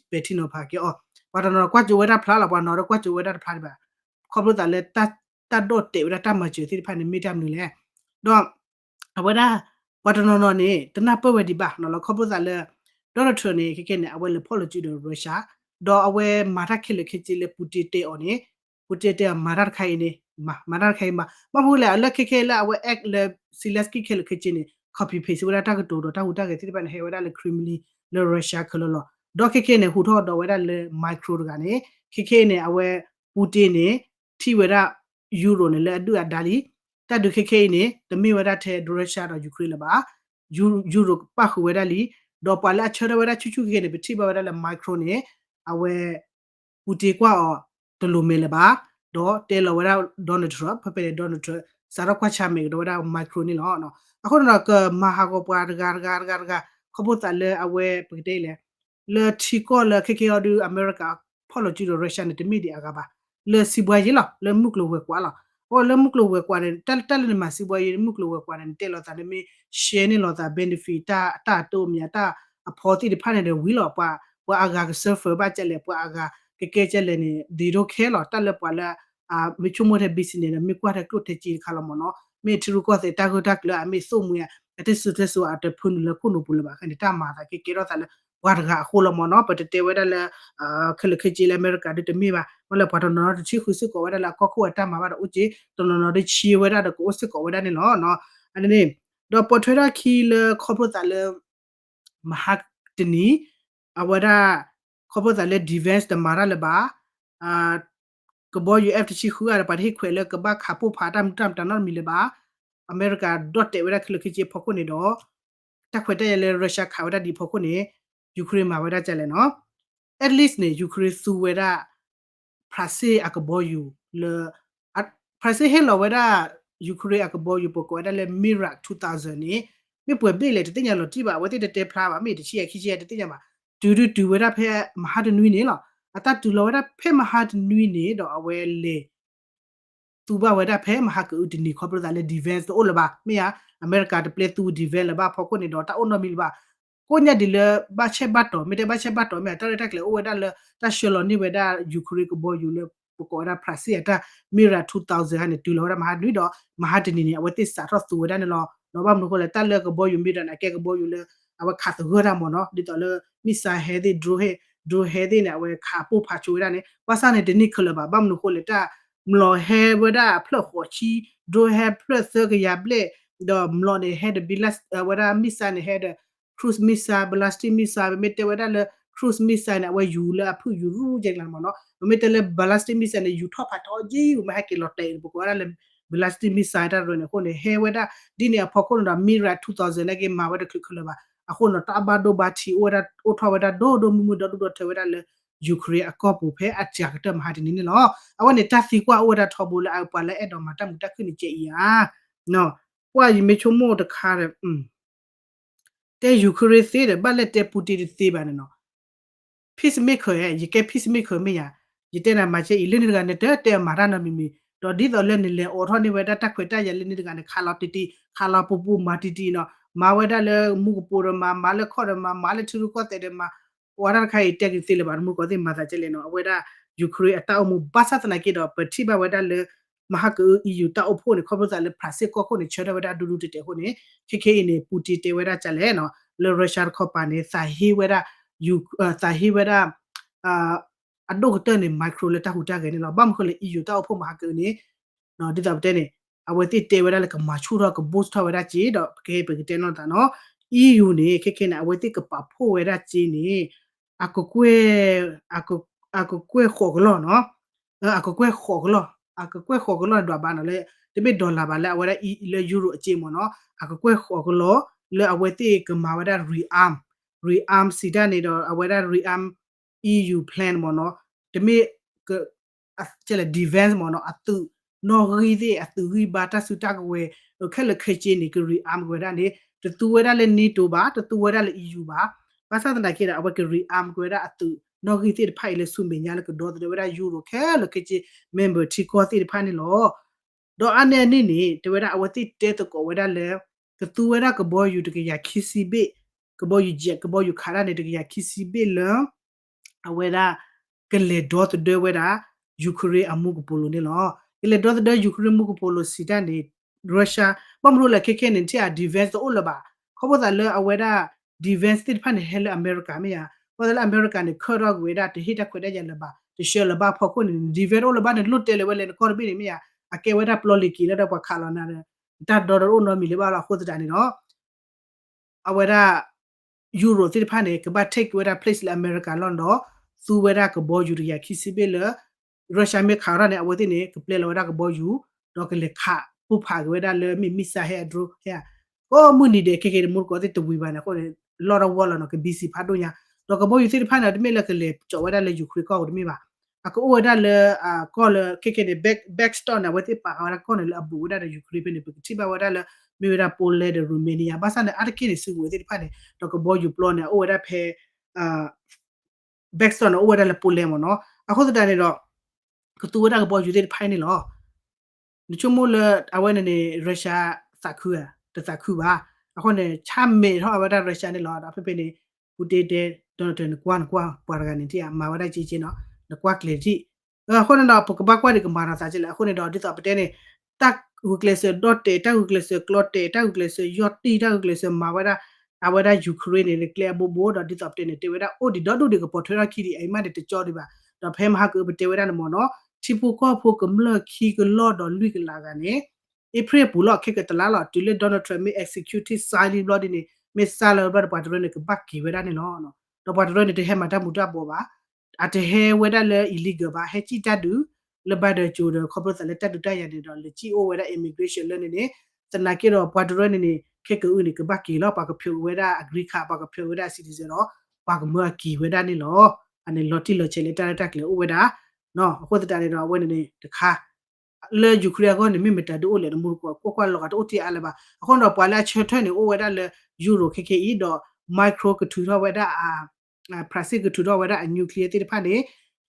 ပဲာ်ထံနီၤဖးက့ၤအီၤ. ပှၤတနီၤနီၤကွၢ်စိဝဲဒၣ်ဖျါလီၤ, ပှၤနီၤဒီးကွၢ်စိဝဲဒၣ်တဖျါဒံးဘၣ်. ခီဖျိသးလၢ တၢ်ဒီၣ်တဲာ်ဝဲဒၣ်တၢ်မၤစၢၤသ့ၣ်တဖၣ်န့ၣ် မ့ၢ်တၢ်မနုၤလဲၣ်. ဒီး အဝဲဒၣ် ပှၤတနီၤနီၤန့ၣ် တနၢ်ပၢၢ်ဝဲဒံးဘၣ်နီၤလီၤ. ခီဖျိသးလၢ Donald Trump န့ၣ် ခဲခဲန့ၣ် အဝဲလဲၤဖီၣ်လိာ်စုဒီး Russia ဒီးအဝဲမၤတၢ်ခဲလၢာ်ခဲဆ့လၢ Putin တဲအီၤန့ၣ် Putin တဲအီၤမၤတၢ်တခါအံၤန့ၣ် မၤ မၤတၢ်တခါအံၤမၤ ဘၣ်မနုၤလဲၣ် လၢခဲခဲလၢအဝဲ act လၢ Zelensky ခဲလၢာ်ခဲဆ့န့ၣ် copy paste ဝဲဒၣ်တၢ်ကတိၤဒီးတၢ်ဟူးတၢ်ဂဲၤသ့ၣ်တဖၣ်န့ၣ် ဟဲဝဲဒၣ်လၢ Kremlin လၢ Russia ခဲလၢာ်လီၤ. ဒီးခဲခဲန့ၣ် ဟူးထီၣ်ဒီးဝဲဒၣ်လၢ Macron တဂၤန့ၣ် ခဲခဲအံၤန့ၣ် အဝဲ Putin န့ၣ် ထံၣ်ဝဲဒၣ် Euro န့ၣ် လၢအဒုၣ်အဒါလံ. တၢ်ဒုးခဲခဲအံၤန့ၣ် တမ့ၢ်ဝဲဒၣ်ထဲ Russia ဒီး Ukraine လၢၤဘၣ်. Euro ပၣ်ဃုာ်ဝဲဒၣ်လံ. ဒီးပှၤလၢအဆၢထၢၣ်ဝဲဒၣ်ဆူၣ်ဆူၣ်ခဲခဲန့ၣ် ပထံၣ်ဘၣ်ဝဲဒၣ်လၢ Macron န့ၣ် အဝဲ Putin ကွၢ်အီၤတလိၤမဲာ်လၢၤဘၣ်. ဒီးတဲလီၤဝဲဒၣ် Donald Trump ဖဲဖဲန့ၣ် Donald Trump စးထီၣ်ကွၢ်ဆၢၣ်မဲာ်ကဒီးဝဲဒၣ် Macron န့ၣ်လီၤ. အဃိန့ၣ်ဒီး ကမၤဟးဂီၤပှၤတဂၤတဂၤတဂၤတဂၤ ခီဖျိသးလၢအဝဲ ပကတဲလဲၣ် လၢထံကီၢ်လၢခဲခဲအံၤဒုး အမဲရကၤဖီၣ်လိာ်စုဒီး Russia န့ၣ် တမ့ၢ်ဒံးအဂၤဘၣ်. လၢစံးဘှါယံၤလီၤ လၢမုၢ်ကျိၤဝဲၤကွာ်လီၤ. အဃိလၢမုၢ်ကျိၤဝဲၤကွာ်န့ၣ် တၢ်လၢနမၤစံးဘှါယံၤ မုၢ်ကျိၤဝဲၤကွာ်န့ၣ် နတဲလိာ်သး နမ့ၢ် share န့ၢ်လိာ်သး benefit တၢ်အတၢ်အတိအမံၤ အတၢ်အဖီသ့ၣ်တဖၣ်န့ၣ်ဒီးဝံၤလီၤ. ပှၤ ပှၤအဂၤက suffer ဘၣ်ကလဲၣ် ပှၤအဂၤကကဲကလဲၣ်န့ၣ် ဒ့ဒိခဲလီၤ. တၢ်လၢပှၤလၢ မ့ၢ်ဆိကမိၣ်ထဲ business န့ၣ် မ့ၢ်ကွၢ်ထဲကျိၣ်ထဲစ့တခါလီၤမ့ၢ်နီၤ. မ့ၢ်ထံရူၢ်ကီၢ်သဲးတၢ်ဂၢၢ်တၢ်ကျၢၤ အမ့ၢ်သိၣ်မှံၤ အတၢ်စူးတၢ်စူး အတဖၢနုာ်လၢခိၣ်နူာ်ပူၤလၢၤဘၣ်. ခဲန့ၣ် တၢ်မၤသးကဲကဲထီၣ်သးလၢပှၤတဂၤအဃိလီၤမ့ၢ်နီၤ. ပတတဲဝဲဒၣ်လၢ ခဲလၢာ်ခဲဆ့လၢအမဲရကၤဒုးတမ့ၢ်ဘၣ်. မ့ၢ်လၢပှၤတနီၤနီၤတထံၣ်ဃုာ်စ့ၢ်ကီးဝဲဒၣ်လၢအကီၢ်ခိၣ်အတၢ်မၤဘၣ်ဒီးအိၣ်က့ၤ, တနီၤနီၤဒီးဆံးဝဲဒၣ်ဒီးကအိၣ်စ့ၢ်ကီးဝဲဒၣ်န့ၣ်လီၤ. အန့ၣ် ဒီးပိာ်ထွဲထီၣ်ခံလၢခီဖျိသးလၢ မဟါတနံၤ အဝဲဒၣ် ခီဖျိသးလၢ defense တမၤတၢ်လၢၤဘၣ်, ကဘီယူၤ F တဆံဃုဂၤဒီး ပှၤတဟ့ၣ်ခွဲးလၢကဘၣ်ခးပိၢ်ဖးတၢ်မနုၤတၢ်မတၤနီတမံၤလၢၤဘၣ်. အမဲရကၤဒီၣ်တဲာ်ဝဲဒၣ်ခဲလၢာ်ခဲဆ့အဖီခိၣ်န့ၣ်ဒီး တၢ်ခွဲးတၢ်ယာ်လၢ Russia ခးဝဲဒၣ်ဒ်အဖီခိၣ်န့ၣ် Ukraine မၤဝဲဒၣ်ဒ်လဲၣ်နီၤ. At least န့ၣ် Ukraine သူဝဲဒၣ် France အကဘီယူၤလၢ France ဟ့ၣ်လီၤဝဲဒၣ် Ukraine အကဘီယူၤ ပကိးဝဲဒၣ်လၢ Mirage two thousand န့ၣ် မ့ၢ်ပှဲၤဘ့ၣ်လဲၣ် တသ့ၣ်ညါလီၤတံၢ်ဘၣ်, အဝဲသ့ၣ်တတဲဖျါဘၣ်, မ့ၢ်တဆံယဲၢ်ခံဆံယဲၢ် တသ့ၣ်ညါဘၣ်. တုၤဒုးတုၤဝဲဒၣ်ဖဲမဟါတနွံန့ၣ်လီၤ. အတၢ်တုၤလီၤဝဲဒၣ်ဖဲမဟါတနွံန့ၣ်ဒီး အဝဲလဲၤ သူဘၣ်ဝဲဒၣ်ဖဲမဟါကအုတနံၤ ခီဖျိသးလၢ defense တအိၣ်လၢၤဘၣ်. မ့ၢ်ဧါ, အမဲရကၤတပျဲသူ defense လၢၤဘၣ်အဖီခိၣ်န့ၣ်ဒီး တၢ်အိၣ်နီတမံၤလၢၤဘၣ်. ကိးညါဒ်လၢဘၣ်ဆဲးဘၣ်တီၤ, မ့ၢ်တဲဘၣ်ဆဲးဘၣ်တီၤမ့ၢ် တၢ်ရဲၣ်တၢ်ကျဲၤအိၣ်ဝဲဒၣ်လၢ တၢ်ဆှၢလီၤန့ၢ်ဝဲဒၣ် Ukraine ကဘီယူၤလၢ ပကိးဝဲဒၣ် France အတၢ် Mirage two thousand ဟါန့ၣ် တုၤလီၤဝဲဒၣ်မဟါတနွံဒီး မဟါတနံၤန့ၣ် အဝဲသ့ၣ်စးထီၣ်သူဝဲဒၣ်န့ၣ်လီၤ. ဒီးဘၣ်မနုၤအဃိလဲၣ် တၢ်လၢကဘီယူၤ Mirage န့ၣ် အကဲကဘီယူၤလၢ အဝဲခးသဂၢၢ်တၢ်မ့ၢ်နီၤ, ဒ်သိးလၢ missile ဟဲသ့ၣ် drone ဟဲ drone ဟဲသ့ၣ်န့ၣ် အဝဲခးပိၢ်ဖးဆိဝဲဒၣ်န့ၣ် ဘၣ်ဆၣ်န့ၣ် တန့ၢ်ခဲလၢာ်ဘၣ်. ဘၣ်မနုၤအဃိလဲၣ် တၢ် မျီၤဟဲဝဲဒၣ်အဖျၢၣ်ဃိးဆံ, drone ဟဲဖျၢၣ်သၢကယၤဘျဲၣ်, ဒီးမျိာ်န့ၣ်ဟဲဒီး ဝဲဒၣ် missile န့ၣ်ဟဲဒီး cruise missile, ballistic missile, ပမ့ၢ်တဲဝဲဒၣ်လၢ cruise missile န့ၣ် အဝဲယူၤလၢအဖုၣ်ယူၤရူၢ်ကဲကျါန့ၣ်မ့ၢ်နီၤ, ပမ့ၢ်တဲလၢ ballistic missile န့ၣ် ယူၤထီၣ်ဖးထီက့ၤ မ့ၢ်ဟဲက့ၤလီၤတဲာ် ပကိးဝဲဒၣ်လၢ ballistic missile တၢ်ရၢန့ၣ်အဃိန့ၣ် ဟဲဝဲဒၣ် ဒ်န့ၣ်အဖီခိၣ်န့ၣ်ဒီး Mirage two thousand န့ၣ်က့ၤမၤဝဲတချုးခဲလၢာ်ဘၣ်, အဃိန့ၣ် တၢ်ဘၣ်ဒိဘၣ်ထံး အိၣ်ဝဲဒၣ် အိၣ်ထီၣ်ဝဲဒၣ်ဒိၣ်ဒိၣ်မုၢ်မုၢ် ဒီဒူၣ်ဒီထၢဝဲဒၣ်လၢ Ukraine အကီၢ်ပူၤ ဖဲအစှၤကတၢၢ်မဟါတနံၤန့ၣ်လီၤ. အဝဲန့ၣ်တၢ်သံကွၢ်အိၣ်ဝဲဒၣ်ထီဘိလၢအပှၤလၢအဲၣ်ဒိးမၤတၢ်မုာ်တၢ်ခုၣ်န့ၣ်ကဲအံၤဧါ, ကွၢ်ယမ့ၢ်ဆိကမိၣ်တခါဒီး တဲ Ukraine သ့ဒီး ဘၣ်လဲၣ်တဲ Putin တသ့ဘၣ်န့ၣ်နီၤ, peacemaker ယကဲ peacemaker မ့ၢ်ယၤ, ယတဲနၤမၤကဲအံၤ လၢန့ၣ်တဂၤန့ၣ် တတဲမၤတၢ်နီတမံၤမံၤ, ဒီးဒ်သိးလၢနလဲၤအိးထီၣ်န့ၢ်ဝဲဒၣ်တၢ်ခွဲးတၢ်ယာ်လၢန့ၣ်တဂၤန့ၣ် ခးလီၤတံၢ်တံၢ် ခးလီၤပူၤပူၤ မၤတံၢ်တံၢ်နီၤ, မၤဝဲဒၣ်လၢမူကပိာ်ဒီးမၤ မၤလၢခီၣ်ဒီးမၤ မၤလၢထံရူၢ်ကီၢ်သဲးဒီးမၤ, ပှၤတၢ်တခါအံၤတဲကသ့လၢၤဘၣ် တမူကီၢ်သ့ၣ်မၤသးကဲလဲၣ်နီၤ, အဝဲဒၣ် Ukraine အတၢ်အိၣ်မူ ဘၣ်ဆၣ်သနာ်က့ဒီး ပထံၣ်ဘၣ်ဝဲဒၣ်လၢ မဟါကအု EU တၢ်အိၣ်ဖှိၣ်န့ၣ် ခီဖျိသးလၢ Brussels ကီၢ်ခိၣ်န့ၣ် ဆၢထၢၣ်ဝဲဒၣ်ဒူဒူတဲာ်တဲာ်အဃိန့ၣ် ခဲခဲအံၤန့ၣ် Putin တဲဝဲဒၣ်ကလဲၣ်နီၤ, လၢ Russia တခီပၤန့ၣ် သးဟ့ဝဲဒၣ် သးဟ့ဝဲဒၣ် အဒိၣ်ကတၢၢ်န့ၣ် micro လၢတၢ်ဟူးတၢ်ဂဲၤန့ၣ်လီၤ. ဘၣ်မနုၤဃိလဲၣ် EU တၢ်အိၣ်ဖှိၣ်မဟါကအုန့ၣ် ဒ်သိးပတဲန့ၣ် အဝဲသ့ၣ်တဲဝဲဒၣ်လၢကမၤဆူၣ်ထီၣ်က boost ထီၣ်ဝဲဒၣ်စ့ဒီး ပကဟဲပကတဲနီၢ်သးနီၤ, EU န့ၣ် ခဲခဲန့ၣ် အဝဲသ့ၣ်ကပာ်ဖှိၣ်ဝဲဒၣ်စ့န့ၣ် အကကွဲၢ် အကကွဲၢ်ဃိးကလီၢ်နီၤ, အကကွဲၢ်ဃိးကလီၢ်, အကကွဲၢ်ဃိးကလီၢ်ဒွးဘၣ်နီၤလၢ တမ့ၢ် dollar ဘၣ်လၢအဝဲဒၣ် လၢ euro အစ့မ့ၢ်နီၤ, အကကွဲၢ်ဃိးကလီၢ် လၢအဝဲသ့ၣ်ကမၤဝဲဒၣ် rearm, rearm စံးတၢ်န့ၣ်ဒီး အဝဲဒၣ် rearm EU plan မ့ၢ်နီၤ, တမ့ၢ် defense မ့ၢ်နီၤ, အသုးနီၣ်ဂံၢ်သ့ၣ် အသုးဂံၢ်ဘါ တၢ်စုတၢ်ကဝဲၤ ခဲလၢာ်ခဲဆ့န့ၣ် က rearm က့ၤဝဲဒၣ်န့ၣ် တသူဝဲဒၣ်လၢ NATO ဘၣ်, တသူဝဲဒၣ်လၢ EU ဘၣ်. ဘၣ်ဆၣ်သနာ်က့ဒီး အဝဲက rearm က့ၤဝဲဒၣ်အသုးနီၣ်ဂံၢ်သ့ၣ်တဖၣ်အံၤလၢဆူမဲာ်ညါလၢကဒီသဒၢဝဲဒၣ် Euro ခဲလၢာ်ခဲဆ့ member ထံကီၢ်သ့ၣ်တဖၣ်န့ၣ်လီၤ. ဒီးအါန့ၢ်အန့ၣ်န့ၣ် တဲဝဲဒၣ်အဝဲသ့ၣ်တဲသကိးဝဲဒၣ်လၢ ကသူဝဲဒၣ်ကဘီယူၤတကယၤခံဆံဘ့ၣ်, ကဘီယူၤ jet ကဘီယူၤခးတၢ်န့ၣ် တကယၤခံဆံဘ့ၣ်လၢ အဝဲဒၣ် ကလဲၤဒီသဒၢဝဲဒၣ် Ukraine အမူကပိာ်လိၤန့ၣ်လီၤ. ကလဲၤဒီသဒၢ Ukraine မူကပိာ်လိၤစံးတၢ်န့ၣ် Russia ဘၣ်မနုၤလဲၣ် ခဲခဲန့ၣ် ထံၣ်အ defense တအိၣ်လၢၤဘၣ်. ခီဖျိသးလၢအဝဲဒၣ် defense သ့ၣ်တဖၣ်န့ၣ် ဟဲလၢအမဲရကၤမ့ၢ်ဧါ. ခီဖျိသးလၢအမဲရကၤန့ၣ် ခၢၣ်ထီၣ်ကွံာ်ဝဲဒၣ် တဟ့ၣ်တၢ်ခွဲးတၢ်ယာ်လၢၤဘၣ်, တဆှၢလၢၤဘၣ်အဖီခိၣ်န့ၣ် defense တအိၣ်လၢၤဘၣ်န့ၣ် လိၣ်တဲလၢၤဝဲလဲၣ် နကီၢ်တဘ့ၣ်န့ၣ်မ့ၢ်ဧါ. အကဲဝဲဒၣ်ပျီလံၤက့ၤလၢဒီးပှၤခးလီၤနၤဒီး တၢ်ဒီတအိၣ်နီတမံၤလၢၤဘၣ်လီၤ. အဃိသတးန့ၣ်ဒီး အဝဲဒၣ် Euro သ့ၣ်တဖၣ်န့ၣ် ကဘၣ် take ဝဲဒၣ် place လၢအမဲရကၤလီၤဒီး သူဝဲဒၣ်ကဘီယူၤတကယၤခံဆံဘ့ၣ်လၢ Russia မ့ၢ်ခးထီၣ်န့ၣ် အဝဲသ့ၣ်န့ၣ် ကပျဲလီၤဝဲဒၣ်ကဘီယူၤ ဒီးကလဲၤခးပိၢ်ဖးက့ၤဝဲဒၣ်လၢမ့ၢ် missile ဟဲ drone ဟဲ ကိးမုၢ်နံၤဒဲး ခဲက့ၤတမူတကိးသ့ၣ်တဝံၤဘၣ်န့ၣ် အဃိန့ၣ် လီၢ်တဝီလီၤနီၤ ကဘံစံးဖးဒိၣ်ညါ ဒီးကဘီယူၤသ့ၣ်တဖၣ်န့ၣ် တမ့ၢ်လၢကလဲၤကၠီးဝဲဒၣ်လၢ Ukraine ကီၢ်ပူၤတမ့ၢ်ဘၣ်. အကအိၣ်ဝဲဒၣ်လၢ ကီၢ်လၢ ခဲက့ၤန့ၣ် back, backstop န့ၣ် အဝဲသ့ၣ်ပာ်ဃာ်ဝဲဒၣ်ကီၢ်န့ၣ်လၢအဘူးဝဲဒၣ်ဒီး Ukraine ဖဲန့ၣ် ပကထံၣ်ဘၣ်ဝဲဒၣ်လၢ မ့ၢ်ဝဲဒၣ် Poland ဒီး Romania ဘၣ်ဆၣ်န့ၣ် အါတက့ၢ်န့ၣ် စုကဝဲၤသ့ၣ်တဖၣ်န့ၣ် ဒီးကဘီယူၤပျီန့ၣ် အအိၣ်ဝဲဒၣ်ဖဲ backstop န့ၣ် အိၣ်ဝဲဒၣ်လၢ Poland မ့ၢ်နီၤ. အဃိသတးန့ၣ်ဒီး ကသူဝဲဒၣ်ကဘီယူၤသ့ၣ်တဖၣ်န့ၣ်လီၤ. နဆိကမိၣ်လၢအဝဲန့ၣ်န့ၣ် Russia သးခုဧါ, တသးခုဘၣ်. အဃိန့ၣ် ဆၣ်မဲာ်ထီၣ်ဝဲဒၣ် Russia န့ၣ်လီၤ. ဒီးဖဲဖဲန့ၣ် Putin တဲ Donald Trump နကွၢ် နကွၢ် ပှၤတဂၤန့ၣ်ထံၣ်ဧါ, မၤဝဲဒၣ်က့က့နီၤ, နကွၢ်ကျဲၤထံၣ်. အဃိန့ၣ်ဒီး ပကဘၣ်ကွၢ်ဒံးကမၤဒီးသးကဲလဲၣ်. အဃိန့ၣ်ဒီး ဒ်သိးပတဲန့ၣ် တၢ်ဂုာ်ကျဲးစၢးဒီၣ်တဲာ်, တၢ်ဂုာ်ကျဲးစၢးကျီတဲာ်, တၢ်ဂုာ်ကျဲးစၢးယီၢ်တံၢ်, တၢ်ဂုာ်ကျဲးစၢးမၤဝဲဒၣ် အဝဲဒၣ် Ukraine န့ၣ် ကျဲအဘိဘိဒီး ဒ်သိးပတဲန့ၣ် တဲဝဲဒၣ်အိၣ်ဒံးဒီဒူၣ်ဒံး ကပိာ်ထွဲထီၣ်ခံဒံး အံၤမးန့ၣ် တကၠီဒံးဘၣ်. ဒီးဖဲမဟါကအုပတဲဝဲဒၣ်န့ၣ်မ့ၢ်နီၤ, ထံဖိကီၢ်ဖိကမျၢၢ်ခံကလီၢ်ဒီးလွံၢ်ကလးဂၤန့ၣ် April ပူၤလီၤ ခဲကတလါလီၤ တုၤလၢ Donald Trump မ့ၢ် executive sign လံဘျီဒ်န့ၣ် မ့ၢ် sign လၢဘျီဒီး ပှၤတရၢန့ၣ် ကဘၣ်က့ၤဝဲဒၣ်န့ၣ်လီၤ. ဒီးပှၤတရၢန့ၣ် တဟဲမၤတၢ်မူၤတၢ်ဘှီးဘၣ်, အတဟဲဝဲဒၣ်လၢ illegal ဘၣ်, ဟဲစံၣ်တၢ်ဒုး လၢ border ကၠိဒီး ခီဖျိသးလၢတၢ်ဒုးတၢ်ယၤန့ၣ်ဒီး လဲၤစံၣ်အိၣ်ဝဲဒၣ် immigration လၢန့ၣ်န့ၣ်, သနာ်က့ဒီး ပှၤတရၢန့ၣ်န့ၣ် ခဲကအုန့ၣ် ကဘၣ်က့ၤလီၤ, ပှၤကဖျိးဝဲဒၣ်အ green card, ပှၤကဖျိးဝဲဒၣ်အ citizen ဒီး ပှၤကမၢအက့ၤဝဲဒၣ်န့ၣ်လီၤ. အန့ၣ်လီၤတံၢ်လီၤဆဲးလၢတၢ်ရဲၣ်တၢ်ကျဲၤအိၣ်ဝဲဒၣ် အဃိသတးန့ၣ်ဒီး အဝဲန့ၣ်န့ၣ်တခါ လၢ Ukraine အဂီၢ်န့ၣ် မ့ၢ်မတၤဒုးအိၣ်လဲၣ် နမူတကိး ကွၢ်ကွၢ်လီၤဂာ်တအိၣ်တ့ၢ်အါလၢၤဘၣ်. အဃိဒီးပှၤလၢအဆၢထၢၣ်န့ၣ် အိၣ်ဝဲဒၣ်လၢ Euro ခဲခဲအံၤဒီး Macron ကထုးထီၣ်ဝဲဒၣ် France ကထုးထီၣ်ဝဲဒၣ်အ nuclear သ့ၣ်တဖၣ်န့ၣ်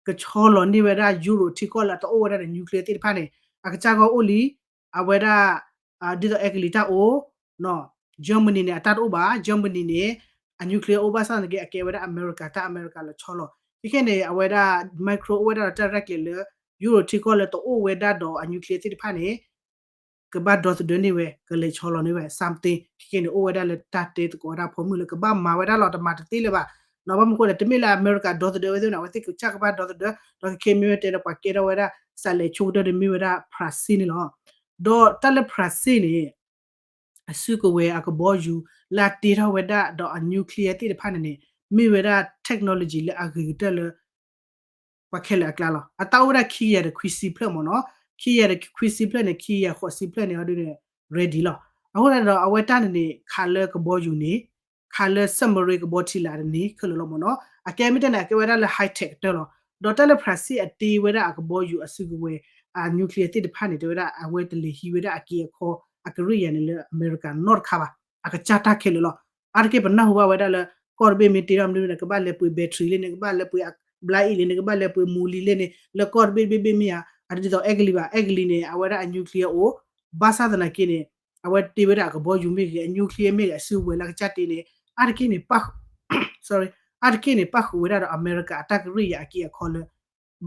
ကဆီလီၤန့ၢ်ဝဲဒၣ် Euro ထံကီၢ်လၢအတအိၣ်ဝဲဒၣ်ဒီး nuclear သ့ၣ်တဖၣ်န့ၣ် အကစၢ်ဂီၢ်အိၣ်လံ အဝဲဒၣ် ဒ်သိးအဲကလံးတၢ်အိၣ် Germany န့ၣ် အတၢ်တအိၣ်ဘၣ်, Germany န့ၣ် အ nuclear အိၣ်ဘၣ်ဆၣ်သနာ်က့ အကဲဝဲဒၣ်အမဲရကၤတၢ်, အမဲရကၤလီၤဆီလီၤ. ခဲခဲန့ၣ် အဝဲဒၣ် Macron အိၣ်ဝဲဒၣ်ဒီးတၢ်ရဲၣ်ကျဲၤလၢ Euro ထံကီၢ်လၢတအိၣ်ဝဲဒၣ်ဒီးအ nuclear သ့ၣ်တဖၣ်န့ၣ် ကဘၣ်ဒီသဒၢန့ၢ်ဝဲ, ကလဲၤဆီလီၤန့ၢ်ဝဲ something ခဲခဲန့ၣ် အိၣ်ဝဲဒၣ်လၢတၢ်တဲသကိးဝဲဒၣ်အဖီမုၢ်လၢကဘၣ်မၤဝဲဒၣ်လီၤ, တမၤတသ့လၢၤဘၣ်. ဘၣ်မနုၤအဃိလဲၣ် တမ့ၢ်လၢအမဲရကၤဒီသဒၢဝဲသ့ၣ်န့ၣ် အဝဲသ့ၣ်ကစၢ်ကဘၣ်ဒီသဒၢ, ဒီးခဲခဲမ့ၢ်ဝဲတဲဒီးပှၤကဲထီၣ်ဝဲဒၣ် စးလဲၤဆိကတၢၢ်ဒီးမ့ၢ်ဝဲဒၣ် France န့ၣ်လီၤ. ဒီးတၢ်လၢ France န့ၣ် အစုကဝဲၤအကဘီယူၤ လၢအတ့ထီၣ်ဝဲဒၣ်ဒီးအ nuclear သ့ၣ်တဖၣ်န့ၣ်န့ၣ် မ့ၢ်ဝဲဒၣ် technology လၢအဂ့ၤကတၢၢ်လၢ ပှၤခဲလၢာ်အကျါလီၤ. အတၢ်အိၣ်ဝဲဒၣ်ခံကယၤဒီးခွံဆံဖျၢၣ်မ့ၢ်နီၤ, ခံကယၤဒီးခွံဆံဖျၢၣ်န့ၣ် ခံကယၤဃိးဆံဖျၢၣ်န့ၣ် အီၤဒုန့ၣ် ready လီၤ. အဃိသတးဒီး အဝဲတၢ်န့ၣ်န့ၣ် ခးလၢကဘီယူၤန့ၣ် ခးလၢ submarine ကဘီထံလာ်န့ၣ် ခဲလၢာ်လီၤမ့ၢ်နီၤ. အကဲမ့ၢ်တဲန့ၣ် အကဲဝဲဒၣ်လၢ high tech ကတၢၢ်လီၤ. ဒီးတၢ်လၢ French အတ့ဝဲဒၣ်အကဘီယူၤအစုကဝဲၤ အ nuclear သ့ၣ်တဖၣ်န့ၣ် တဲဝဲဒၣ် အဝဲတလဲၤဟံးဝဲဒၣ်အက့အခီ အကရံၣ်ယၤန့ၣ်လၢအမဲရကၤနီတခါဘၣ်. အကစၢ်တၢ်ခဲလၢာ်လီၤ. အါတက့ၢ်ပနၢ်ဟူဘၣ်ဝဲဒၣ်လၢ ကီၢ်တဘ့ၣ်မ့ၢ်တ့ထီၣ်မနုၤန့ၣ် ကဘၣ်လဲၤပှ့ၤ battery လံန့ၣ် ကဘၣ်လဲၤပှ့ၤ ဘျါအံၤလံန့ၣ် ကဘၣ်လဲၤပှ့ၤမူလံလံန့ၣ် လၢကီၢ်တဘ့ၣ်တဘ့ၣ်ဘ့ၣ်မ့ၢ်ဧါ, အဒ်သိးအဲကလံးဘၣ် အဲကလံးန့ၣ် အဝဲဒၣ်အ nuclear အိၣ်, ဘၣ်ဆၣ်သနာ်က့န့ၣ် အဝဲတ့ဝဲဒၣ်အကဘီယူၤမ့ၢ်ဂ့ၤ အ nuclear မ့ၢ်ဂ့ၤ အစုကဝဲၤလၢအကစၢ်တ့န့ၣ် အါတက့ၢ်န့ၣ် ပၣ် sorry အါတက့ၢ်န့ၣ် ပၣ်ဃုာ်ဝဲဒၣ်ဒီးအမဲရကၤအတၢ်ကရံၣ်ယၤအက့အခီလၢ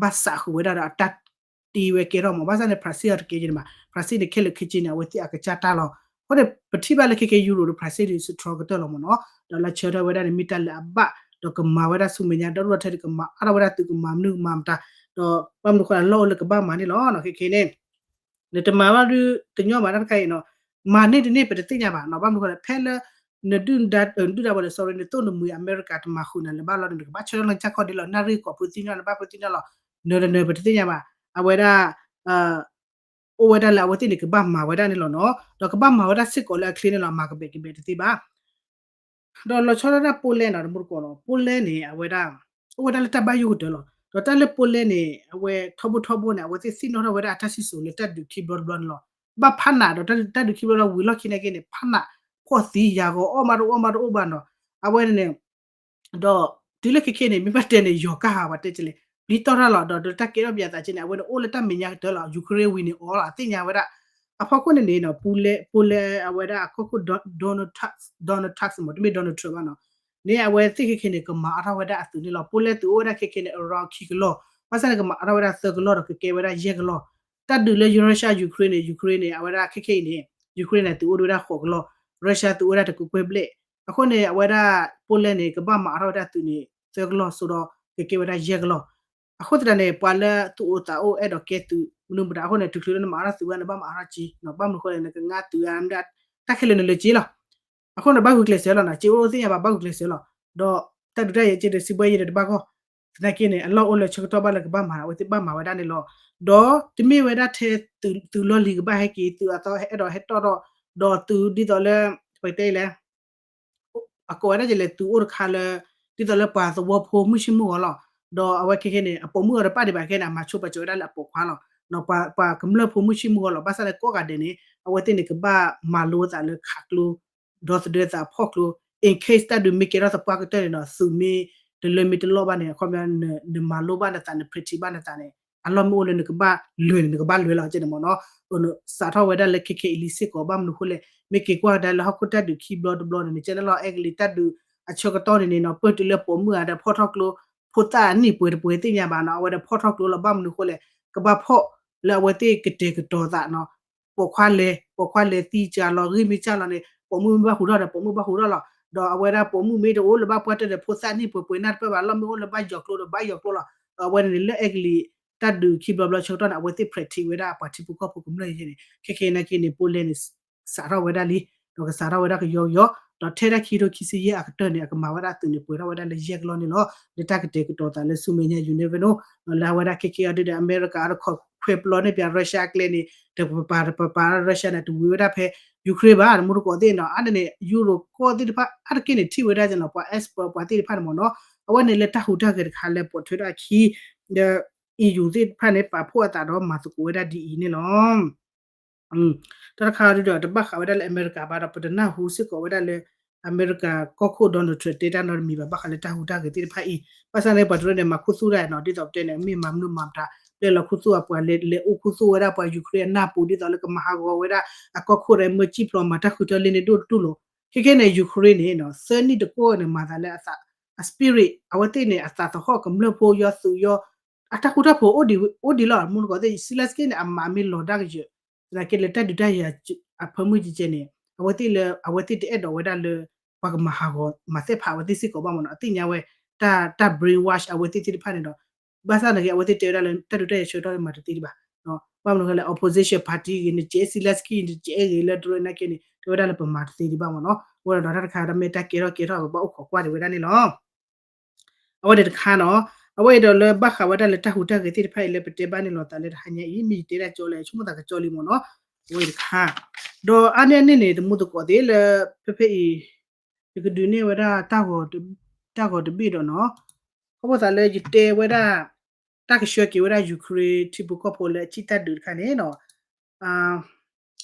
ဘၣ်စးဃုာ်ဝဲဒၣ်ဒီးအတၢ်တ့ဝဲကဲထီၣ်မး. ဘၣ်ဆၣ်န့ၣ် French အီၤတကဲက့ၤန့ၣ်မး French န့ၣ် ခဲလၢာ်ခဲဆ့န့ၣ် အဝဲသ့ၣ်အကစၢ်တၢ်လီၤ. အဃိန့ၣ် ပထံၣ်ဘၣ်လၢခဲခဲ Europe ဒီး French ဒုး strong ကတၢၢ်လီၤမ့ၢ်နီၤ. ဒီးလၢဆၢထၢၣ်ဝဲဒၣ်န့ၣ် မ့ၢ်တၢ်လၢအဘၣ် ဒီးကမၤဝဲဒၣ်ဆူမဲာ်ညါ ဒီးဒိၣ်ထဲဒုးကမၤအါထီၣ်ဝဲဒၣ်သုးကမၤမနုၤကမၤမတၤ, ဒီးဘၣ်မနုၤဃိလၢအလီၢ်အိၣ်လၢကဘၣ်မၤန့ၣ်လီၤ. ခဲခဲန့ၣ် နတမၤဘၣ်ဒုးတညီဘၣ်တၢ်တခါအံၤနီၤ, မၤန့ၢ်တန့ၢ်ပတသ့ၣ်ညါဘၣ်နီၤ. ဘၣ်မနုၤဃိလဲၣ် ဖဲလၢ နဒုၣ်ဒါ ဒုၣ်ဒါဝဲလၢ sorry နသိၣ်နမှံၤအမဲရကၤ တမၤဃုာ်နၤလၢၤဘၣ်လီၤန့ၣ် နကဘၣ်ဆၢထၢၣ်လၢနကစၢ်ခီၣ်ဒ့လီၤ. နၢ်ရံၣ်ကီၢ်ဖုသ့ၣ်ညါ နဘၣ်ဖုသ့ၣ်ညါလီၤ. နတနၢၤပတသ့ၣ်ညါဘၣ်. အဝဲဒၣ် အိၣ်ဝဲဒၣ်လၢအဝဲသ့ၣ်န့ၣ် ကဘၣ်မၤဝဲဒၣ်န့ၣ်လီၤနီၤ. ဒီးကဘၣ်မၤဝဲဒၣ်စ့ၢ်ကီးလၢအချ့န့ၣ်လီၤ. မၤကဘဲးကဘဲးတသ့ဘၣ်. ဒီးလီၤဆီဒၣ်တၢ် Poland နီၤ တမူတကိးလီၤ. Poland န့ၣ် အဝဲဒၣ် အိၣ်ဝဲဒၣ်လၢတၢ်ဘၣ်ယိၣ်ကတၢၢ်လီၤ. ဒီးတၢ်လၢ Poland န့ၣ် အဝဲထီဘိထီဘိန့ၣ် အဝဲသ့ၣ်သ့ၣ်နီၣ်ထီၣ်ဝဲဒၣ်အတၢ်စံၣ်စိၤလၢတၢ်ဒုးခံဘျီတဘျီန့ၣ်လီၤ. ဘၣ်ဖးနးဒီးတၢ်ဒုးခံဘျီတဘျီဝံၤလီၢ်ခံနာ်က့န့ၣ် ဖးနးဖှီၣ်သံယၤဂီၤအီၣ်မးတအိၣ်မးတအိၣ်ဘၣ်နီၤ. အဝဲန့ၣ် ဒီးတုၤလၢခဲခဲန့ၣ် မ့ၢ်ဘၣ်တဲန့ၣ် ယီၤကၢ်ဟးဝဲတဲကလဲၣ် ပျံၤတီၢ်တၢ်လီၤ. ဒီးတၢ်ကဲထီၣ်ပယၤသးက့န့ၣ် အဝဲန့ၣ်အိၣ်လၢတၢ်မဲာ်ညါကတၢၢ်လီၤ. Ukraine ဝံၤန့ၣ်အီၤလီၤ အသ့ၣ်ညါဝဲဒၣ်. အဖီခိၣ်န့ၣ်န့ၣ် Poland Poland အဝဲဒၣ်အကီၢ်ခိၣ် Donald Tusk Donald Tusk မ့ၢ်တမ့ၢ် Donald Trump ဘၣ်နီၤ. န့ၣ်အဝဲသ့ၣ်ခဲခဲန့ၣ် ကမၤအါထီၣ်ဝဲဒၣ်အသုးန့ၣ်လီၤ. Poland သုးအိၣ်ဝဲဒၣ်ခဲခဲန့ၣ် around ခံကလီၢ်, ဘၣ်ဆၣ်န့ၣ် ကမၤအါထီၣ်ဝဲဒၣ်သၢကလီၢ်ဒီးကကဲဝဲဒၣ်ယဲၢ်ကလီၢ်. တၢ်ဒုးလၢ Russia Ukraine န့ၣ် Ukraine န့ၣ် အဝဲဒၣ်ခဲခဲအံၤန့ၣ် Ukraine န့ၣ် သုးအိၣ်ဒံးဝဲဒၣ်ဃိးကလီၢ်, Russia သုးအိၣ်ဝဲဒၣ်တကကွဲၢ်ဘျဲၣ်. အဃိန့ၣ် အဝဲဒၣ် Poland န့ၣ် ကဘၣ်မၤအါထီၣ်ဝဲဒၣ်သုးန့ၣ် သၢကလီၢ်စိဒီး ကကဲဝဲဒၣ်ယဲၢ်ကလီၢ်. အဃိသတးန့ၣ် ပှၤလၢသူၣ်အိၣ်သးအိၣ်အဲၣ်ဒိးကဲသုးမနုၤမတၤအဃိန့ၣ် တချုးလၢနမၤအါထီၣ်သုးဝဲ နဘၣ်မၤအါထီၣ်က့ ဘၣ်မနုၤဃိလဲၣ် နကငါသုး တၢ်ခဲလၢာ်န့ၣ်လၢက့လီၤ. အဃိန့ၣ် ဘၣ်ဂုာ်ကျဲးစၢးလီၤနီၤ, က့အိၣ်သ့ၣ်ညါဘၣ် ဘၣ်ဂုာ်ကျဲးစၢးလီၤ. ဒီးတၢ်ဒုးတၢ်ယၤက့ဒီး စံးဘှဲယဲဒီးတဘၣ်ဂီၢ်, သနာ်က့န့ၣ် အလီၢ်အိၣ်လၢဆၢကတီၢ်ဘၣ်လၢကဘၣ်မၤ အဝဲသ့ၣ်ဘၣ်မၤဝဲဒၣ်န့ၣ်လီၤ. ဒီးတမ့ၢ်ဝဲဒၣ်ထဲသုးလီၢ်လံၤကဘၣ်ဟဲက့ၤ သုးအသီအဲၣ်ဒိးဟဲတီၢ်ထီၣ်, ဒီးသုးဒ်သိးလၢ ပကတဲလဲၣ် အကိးဝဲဒၣ်ကလဲၣ် သုးအိၣ်တခါလၢ ဒ်သိးလၢပှၤသဝီဖိမုၣ်ဆ့ၣ်မုၣ်ဂီၤလီၤ. ဒီးအဝဲခဲခဲန့ၣ် အပိာ်မုၣ်အီၤတပၣ်ဒံးဘၣ်ခဲန့ၣ် အမၤဆိပာ်စၢၤဝဲဒၣ်လၢအပိာ်ခွါလီၤ. ပှၤကမျၢၢ်ဖိမုၣ်ဆ့ၣ်မုၣ်ဂီၤလီၤ. ဘၣ်ဆၣ်လၢကိးဂၤဒဲးန့ၣ် အဝဲသ့ၣ်န့ၣ် ကဘၣ်မၤလိအသးလၢခးကျိ ဒီသဒၢသးဖီၣ်ကျိ in case တၢ်ဒုးမ့ၢ်ကဲထီၣ်သပှၢ်ကတၢၢ်န့ၣ်ဒီး သုးမ့ၢ်တလၢမ့ၢ်တလီၢ်ဘၣ်န့ၣ် အခီပညီ နမၤလိဘၣ်နသး န practice ဘၣ်နသးန့ၣ် အလီၢ်မ့ၢ်အိၣ်လၢနကဘၣ်လဲၤန့ၣ် နကဘၣ်လဲၤလီၤကဲန့ၣ်မ့ၢ်နီၤ. စးထီၣ်ဝဲဒၣ်လၢခဲခဲအံၤလံစ့ၢ်ကီး ဘၣ်မနုၤဃိလဲၣ် မ့ၢ်က့ၤကွၢ်ကဒါလၢဟီၣ်ခိၣ်တၢ်ဒုးခံဘျီတဘျီန့ၣ် နကဲန့ၣ်လီၤ အဲကလံးတၢ်ဒုးအဆၢကတီၢ်န့ၣ်န့ၣ်နီၤ ပၢၢ်တုၤလၢပိာ်မုၣ်ဧါဒီးဖီၣ်ထီၣ်ကျိ ဖိသၣ်အနံၣ်ပှဲၤတပှဲၤသ့ၣ်ညါဘၣ်နီၤ အဝဲဒီးဖီၣ်ထီၣ်ကျိလီၤ ဘၣ်မနုၤဃိလဲၣ် ကဘၣ်ဖီၣ်လၢအဝဲသ့ၣ်ကတဲာ်ကတီၤသးနီၤ ပိာ်ခွါလဲၤ ပိာ်ခွါလဲၤသံစၢ်လီၤ ဂံၢ်မ့ၢ်စၢ်လီၤန့ၣ် ပိာ်မုၣ်မ့ၢ်ဘၣ်ဟူးထီၣ်ဒီး ပိာ်မုၣ်ဘၣ်ဟူးထီၣ်လီၤ. ဒီးအဝဲဒၣ်ပိာ်မုၣ်မ့ၢ်တအိၣ်လၢၤဘၣ်ပှၢ်တၢၢ်ဒီး ဖိသၣ်နံၣ်ပှဲၤပှဲၤနၢ်တပၢၢ်ဘၣ် လီၢ်မ့ၢ်အိၣ်လၢၤဘၣ်ယီၤကျိဒီးဘၣ်ယီၤကျိလီၤ. ဒီးအဝဲန့ၣ်န့ၣ် လၢအဲကလံးတၢ်ဒုးခံဘျီဘျီဆၢကတီၢ်န့ၣ် အဝဲသ့ၣ် practice ဝဲဒၣ်ပှၤထံဖိကီၢ်ဖိကမျၢၢ်ယဲန့ၣ် ခဲခဲနာ်က့န့ၣ် Poland န့ၣ် စးထီၣ်ဝဲဒၣ်လံ ဒီးကစးထီၣ်ဝဲဒၣ်ကယီကယီ ဒီးထဲဒၣ်ခံကထိခံဆံယဲၢ်အကတၢၢ်န့ၣ် အကမၤဝဲဒၣ်သုးန့ၣ် ပှဲၤထီၣ်ဝဲဒၣ်လၢယဲၢ်ကလီၢ်န့ၣ်လီၤ. လၢတၢ်ကတဲာ်ကတီၤသးလၢဆူမဲာ်ညါ you never know လၢအဝဲဒၣ်ခဲခဲအံၤဒ်ဒီး အမဲရကၤအတခိးခွဲးပျီန့ၢ်ပၠး Russia အကျဲန့ၣ် တပပာ်တပပာ် Russia န့ၣ် တဝံၤဝဲဒၣ်ဖဲ Ukraine ဘၣ် တမူတကိးသ့ၣ်နီၤ အါန့ၣ်န့ၣ် Euro ကီၢ်သ့ၣ်တဖၣ်အါတက့ၢ်န့ၣ် ထံၣ်ဝဲဒၣ်ကနီၤ ပှၤ expert ပှၤသ့ၣ်တဖၣ်န့ၣ်မ့ၢ်နီၤ အဝဲန့ၣ်လၢတၢ်ဟူးတၢ်ဂဲၤတခါလၢပိာ်ထွဲထီၣ်အခံ ဒီး EU သ့ၣ်တဖၣ်န့ၣ် ပာ်ဖှိၣ်အသးဒီးမၤသကိးဝဲဒၣ်ဒ်အံၤန့ၣ်လီၤ. တၢ်တခါဒ်ဒီး တဘၣ်ဃးဝဲဒၣ်လၢအမဲရကၤဘၣ်ဒီး ပတနၢ်ဟူစ့ၢ်ကီးဝဲဒၣ်လၢ အမဲရကၤကီၢ်ခိၣ် Donald Trump တဲတၢ်နီတမံၤဘၣ် ဘၣ်ဃးလၢတၢ်ဟူးတၢ်ဂဲၤသ့ၣ်တဖၣ်အံၤ ဘၣ်ဆၣ်န့ၣ် ပှၤတရၢန့ၣ် မၤခူသူၣ်တၢ်နီၤ ဒ်သိးပတဲန့ၣ် မ့ၢ်မၤမနုၤမၤမတၤ ပျဲလီၤခူသူၣ်အပှၤလဲၤအိၣ်ခူသူၣ်ဝဲဒၣ်ပှၤ Ukraine အနၢ်ပူၤ ဒ်သိးလၢကမၤဟးဂီၤဝဲဒၣ် အကီၢ်ခိၣ်ဒီး မၢစံၣ်ဖျိးမၤတၢ်ဃုထၢလ့န့ၣ်ဒိၣ်တတူၢ်လိာ် ခဲခဲန့ၣ် Ukraine န့ၣ် သၢနံၣ်တကီၢ်န့ၣ် မၤသးလၢအ spirit အဝဲသ့ၣ်န့ၣ် အသးသဟီၣ်ကမျၢၢ်ဖိယီၤသုးယီၤ အတၢ်ဃူတၢ်ဖိးအိၣ်ဒံးလီၤ မူတကိးသ့ၣ် Zelensky န့ၣ် အမၤမ့ၢ်လီၤဒၣ်ကယၢၤ သနာ်က့လၢတၢ်ဒုးတၢ်ယၤအဖၢမုၢ်ကဲကဲန့ၣ် အဝဲသ့ၣ်လၢ အဝဲသ့ၣ်တအဲၣ်ဒိးဝဲဒၣ်လၢ ပှၤကမၤဟးဂီၤမၤသ့ၣ်ဖးအဝဲသ့ၣ်စ့ၢ်ကီးဘၣ်မ့ၢ်နီၤ အသ့ၣ်ညါဝဲ တၢ် brainwash အဝဲသ့ၣ်သ့ၣ်တဖၣ်န့ၣ်ဒီး ဘၣ်ဆၣ်သနာ်က့ အဝဲသ့ၣ်တဲဝဲဒၣ်လၢ တၢ်ဒုးတၢ်ယၤဆၢကတီၢ်မၤတသ့ဒံးဘၣ် ဘၣ်မနုၤဃိလဲၣ် opposition party ဂ့ၤ နကဲ Zelensky နကဲဂ့ၤလၢတရၢနာ်က့န့ၣ် တဲဝဲဒၣ်လၢပမၤတသ့ဒံးဘၣ်မ့ၢ်နီၤ. အဃိဒီးတၢ်တခါဒီးမ့ၢ်တၢ်ကဲထီၣ်ကဲထီၣ် ပဘၣ်အိၣ်ခိးကွၢ်ဒံးဝဲဒၣ်န့ၣ်လီၤ. အဝဲန့ၣ်တခါနီၤ, အဝဲအံၤဒီးလၢဘၣ်ဃးဝဲဒၣ်လၢတၢ်ဟူးတၢ်ဂဲၤသ့ၣ်တဖၣ်အံၤလၢပတဲဘၣ်န့ၣ်လီၤသးလၢတဟါညါအံၤ မ့ၢ်ယတဲဒၣ်ကၠီလၢဆိကမိၣ်သးကၠီလံမ့ၢ်နီၤ, အဝဲအံၤတခါ, ဒီးအါန့ၢ်အန့ၣ်န့ၣ် တမူသကိးသ့ၣ်လၢ ဖဲဖဲအံၤ ယကဒုးနဲၣ်ဝဲဒၣ် တၢ်ဂီၤတဘ့ၣ်ဒီးနီၤ, ခီဖျိသးလၢယတဲဝဲဒၣ် တၢ်ကဆှၢက့ၤဝဲဒၣ် Ukraine ထံဖိကီၢ်ဖိလၢအစံၣ်တၢ်ဒုးတခါန့ၣ်နီၤ,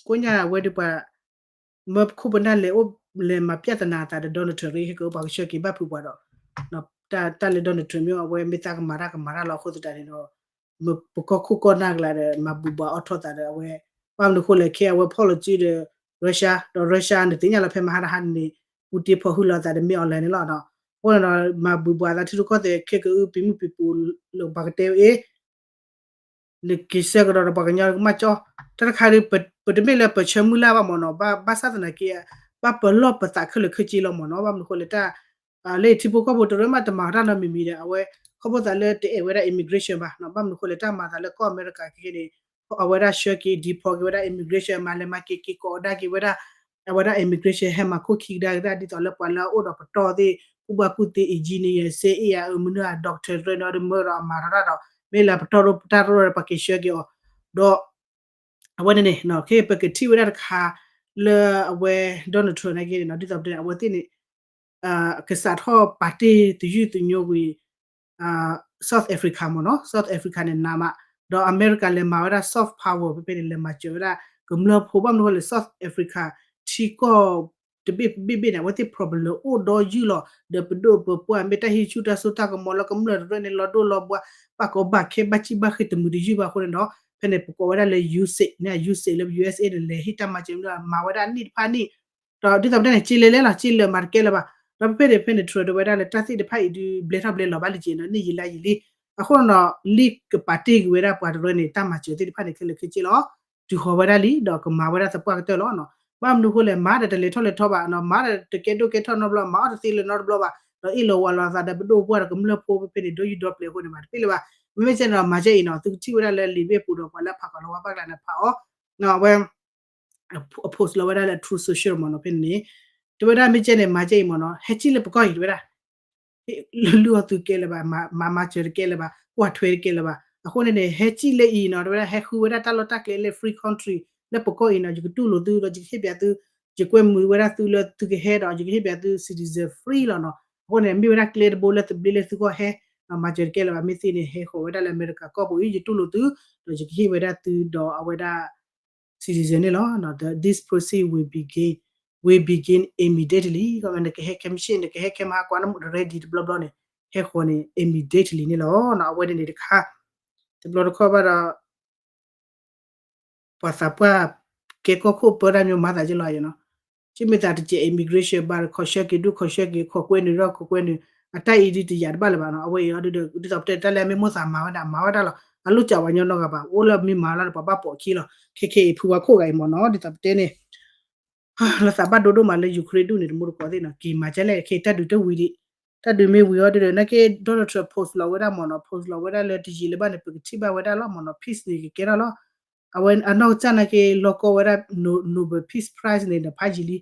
ကိးညါဝဲဒၣ်ပှၤ မၢပခိၣ်ပနၢ်လဲၤအိၣ်လဲၤမၤပျဲၣ်သနာ်သးဒီး Donald Trump ရ့ ဟဲက့ၤပှၤကဆှၢက့ၤဘၣ်ဖုးပှၤဒီး တၢ်လၢ Donald Trump မ့ၢ်အဝဲမ့ၢ်သးကမၤတၢ်ကမၤတၢ်လီၤ အဃိသတးန့ၣ်ဒီး ပကီၢ်ခိၣ်ကီၢ်နၢ်ကလါဒီး မၤဘူၣ်ဘၣ်အီၣ်ထီၣ်သးဒီးအဝဲ ဘၣ်မနုၤဃိလဲၣ် ခဲအဝဲ policy ဒီး Russia ဒီး Russia န့ၣ်သ့ၣ်ညါလီၤ ဖဲမဟါတဟါန့ၣ် Putin ဖီၣ်ဟုၣ်လီၤသးဒီးမ့ၢ် online န့ၣ်လီၤ. အဃိန့ၣ်ဒီး မၤဘူၣ်ဘၣ်သးထံရူၢ်ကီၢ်သဲးခဲကအုပံၤမုၣ်ပံၤပူၤ လၢပှၤကတဲဝဲအ့ၣ် နက့ၤဆၢကဒီးဒီးပှၤကညီကမၣ်ကၠီ, တၢ်တခါဒီး ပတမ့ၢ်လၢပဆၢမုၢ်လၢ်ဘၣ်မ့ၢ်နီၤ, ဘၣ်ဆၣ်သနာ်က့ ဘၣ်ပလီၢ်ပသးခဲလၢာ်ခဲဆ့လီၤမ့ၢ်နီၤ, ဘၣ်မနုၤဃိလဲၣ်တၢ် လၢထံဖိကီၢ်ဖိတရၢမးတမၤတၢ်နီတမံၤမံၤဒီး အဝဲ ခီဖျိသးလၢတအဲၣ်ဝဲဒၣ် immigration ဘၣ်, ဘၣ်မနုၤဃိလဲၣ်တၢ်မၤသးလၢကီၢ်အမဲရကၤခဲခဲန့ၣ် အဝဲဒၣ်ဆှၢက့ၤ deport က့ၤဝဲဒၣ် immigration မၤလဲၤမၤက့ၤက့ၤကိးအီၤဒါက့ၤဝဲဒၣ် အဝဲဒၣ် immigration ဟဲမၤခိၣ်ခံကဒါက့ၤဒၣ် ဒ်သိးလၢပှၤလၢအအိၣ်ဒီးပတီၢ်သ့ၣ် ကူၣ်ဘၣ်ကူၣ်သ့ engineer စ့အ့ၣ်ယၤအမနုၤ doctor တရၢဒီးမၢဒီးအမၤထီၣ်တၢ်ဒီး မ့ၢ်လၢပတီၢ်ရိၣ်ပတၢ်ရိၣ်ဒီးပှၤက့ၤဆှၢက့ၤအီၤ, ဒီး အဝဲန့ၣ်န့ၣ် ခဲပကထံၣ်ဝဲဒၣ်တခါ လၢအဝဲ Donald Trump နာ်က့န့ၣ် ဒ်သိးပတဲန့ၣ် အဝဲသ့ၣ်န့ၣ် ကစးထီၣ်ပာ်တ့ၢ်သယုၢ်သညိကွံာ် South Africa မ့ၢ်နီၤ, South Africa န့ၣ် နးမး, ဒီးအမဲရကၤလဲၤမၤဝဲဒၣ် soft power ဖဲဖဲန့ၣ် လဲၤမၤစၢၤဝဲဒၣ် ကမျၢၢ်ဖိ ဘၣ်မနုၤဃိလဲၣ် South Africa ထံကီၢ် တဘ့ၣ်ဘ့ၣ်ဘ့ၣ်န့ၣ် အဝဲသ့ၣ် problem အိၣ်ဒီးယုၢ်လီၤ, ဒီးပဒိၣ်ပပှၢ်မ့ၢ်တၢ်ဟံးဆူၣ်တၢ်စိတၢ်ကမီၤလၢကမျၢၢ်တရၢန့ၣ် လီၤဒိၣ်လီၤဘှါ ဘၣ်ကီဘၣ်ခဲဘၣ်စံၣ်ဘၣ်ဃ့ၢ်တမုာ်တယုၢ်ဘၣ်အဃိန့ၣ်ဒီး ဖဲန့ၣ် ပကိးဝဲဒၣ်လၢ USAID န့ၣ် USAID လၢ USA န့ၣ် လဲၤဟ့ၣ်တၢ်မၤစၢၤမ့ၢ်မၤဝဲဒၣ်နံၣ်တဖၣ်နံၣ် ဒီးဒ်သိးပတဲန့ၣ် က့လဲၤလဲၤလီၤ က့လၢာ်မၤတကဲလၢၤဘၣ်, ဒီးဖဲဖဲန့ၣ် ဖဲန့ၣ် Trump တဲဝဲဒၣ်လၢတၢ်သ့ၣ်တဖၣ်အံၤဒုး ဘျဲထီၣ်ဘျဲလီၤဘၣ်လံက့ၤနီၤ န့ၣ်ယံာ်လါယံာ်လံ, အဃိန့ၣ်ဒီး လံကပာ်တ့ၢ်က့ၤဝဲဒၣ်ပှၤတရၢန့ၣ် တၢ်မၤစၢၤသ့ၣ်တဖၣ်န့ၣ် ခဲလၢာ်ခဲဆ့လီၤ, တုၤဃီၤဝဲဒၣ်လံ ဒီးကမၤဝဲဒၣ်သပှၢ်ကတၢၢ်လီၤနီၤ, ဘၣ်မနုၤဃိလဲၣ် မၤဒီးတလဲၤထီၣ်လဲၤထီဘၣ်နီၤ, မၤဒီးတကဲဒိၣ်ကဲထီၣ်နီတဘျီ မၤအီၣ်တသ့လၢၤနီတဘျီဘၣ်, ဒီးအ့ၣ်လိာ်ဝးလိာ်အသးဒီးပဒိၣ်ပပှၢ်ဒီးကမျၢၢ်ဖိဖဲဖဲန့ၣ် ဒီယုၢ်ဒီပျဲၤအဃိန့ၣ် မၤတပ့ၢ်လၢၤဘၣ်, မ့မ့ၢ်ကဲန့ၣ်ဒီး မၤကဲအံၤနီၤ သုကထံၣ်ဝဲဒၣ်လၢလံာ်ဘ့ၣ်ပူၤဒီး ပှၤလၢဖးကီၤလီၤဝါဘၣ်ကျါန့ၣ်ဖးအီၤ, အဝဲ အ post လီၤဝဲဒၣ်လၢ Truth Social မ့ၢ်နီၤ ဖဲန့ၣ်န့ၣ်, တဲဝဲဒၣ်မ့ၢ်ကဲန့ၣ် မၤကဲအံၤမ့ၢ်နီၤ ဟဲကံၣ်လၢပကီၢ်အံၤတဲဝဲဒၣ်, လုၢ်အီၣ်သုကဲလၢၤဘၣ်, မၤမၤစၢၤတကဲလၢၤဘၣ်, ကွၢ်ထွဲတကဲလၢၤဘၣ်, အဃိန့ၣ်န့ၣ် ဟဲကံၣ်လၢအံၤနီၤ တဲဝဲဒၣ် ဟဲဃုဝဲဒၣ်တၢ်လီၢ်တၢ်ကျဲလၢ free country လၢပကီၢ်အံၤနီၤ ယကတူၢ်လိာ်သု ဒီးယကဟ့ၣ်ပၠးသု, ယကွဲမုာ်ဝဲဒၣ်သုလၢသုကဟဲဒီး ယကဟ့ၣ်ပၠးသု citizen free လီၤနီၤ, အဃိန့ၣ် မ့ၢ်ဝဲဒၣ်ကျဲတဘိလၢသဘျ့လၢသုဂီၢ်ဟဲ မၤစၢၤတကဲလၢၤဘၣ် မ့ၢ်သ့န့ၣ် ဟဲဃီၤဝဲဒၣ်လၢအမဲရကၤကီၢ်ပူၤအံၤ ယတူၢ်လိာ်သု, ဒီးယကဟ့ၣ်ဝဲဒၣ်သုဒီးအဝဲဒၣ် citizen န့ၣ်လီၤ, this process will begin, will begin immediately နကဟဲခဲမုၢ်ဆ့ၣ် နကဟဲခဲမုၢ်ဟါ ကွၢ်နမူ ready တဘျီဘျီန့ၣ် ဟဲဃီၤန့ၣ် immediately န့ၣ်လီၤ, အဝဲန့ၣ်န့ၣ်တခါ, တဘျီတခီၣ်ဘၣ်ဒီး ပှၤသးပှၢ်ကဲကီၢ်ခိၣ်ပၢတၢ်မံၤမၤသးက့လီၤနီၤ, ကမ့ၢ်သးတစဲး immigration ဘၣ် ခီၣ်ဆၢက့ၤဒုးခီၣ်ဆၢက့ၤ ခီၣ်ကွဲနုာ်ဒီးခီၣ်ကွဲနုာ်, အတၢ်အံၤဒုးတယာ်တဘၣ်လၢၤဘၣ်နီၤ, အဝဲအံၤအီၤဒုးဒီး ဒ်သိးပတဲတၢ်လၢအမ့ၢ်မိၣ်သးမၤဝဲဒၣ် မၤဝဲဒၣ်လီၤ, အလိၣ်ကးပှၤကညီနီတဂၤဘၣ် အိၣ်လၢမ့ၢ်မၤလီၤဒီးပှၤဘၣ်ပိာ်ခံလီၤ, ခဲခဲအံၤဖုဝါခိၣ်ဂၤအံၤမ့ၢ်နီၤ ဒ်သိးပတဲန့ၣ် လီၤသးဘၣ်ဒိဒိၣ်မးလၢ Ukraine ဒူၣ်န့ၣ် တမူတကိးသ့ၣ်နီၤ က့ၤမၤကဲလဲၣ် ခဲတၢ်ဒုးတဝံၤဒံး, တၢ်ဒုးမ့ၢ်ဝံၤအီၤဒုးဒီး နာ်က့ Donald Trump post လီၤဝဲဒၣ်မ့ၢ်နီၤ post လီၤဝဲဒၣ်လၢတယံာ်လၢၤဘၣ်န့ၣ် ပကထံၣ်ဘၣ်ဝဲဒၣ်လီၤမ့ၢ်နီၤ peace န့ၣ်ကကဲထီၣ်လီၤ, အဝဲအနီၢ်ကစၢ်နာ်က့ လီၢ်ကီဝဲဒၣ် Nobel Peace Prize န့ၣ်ဒီးဖးယံာ်လံ,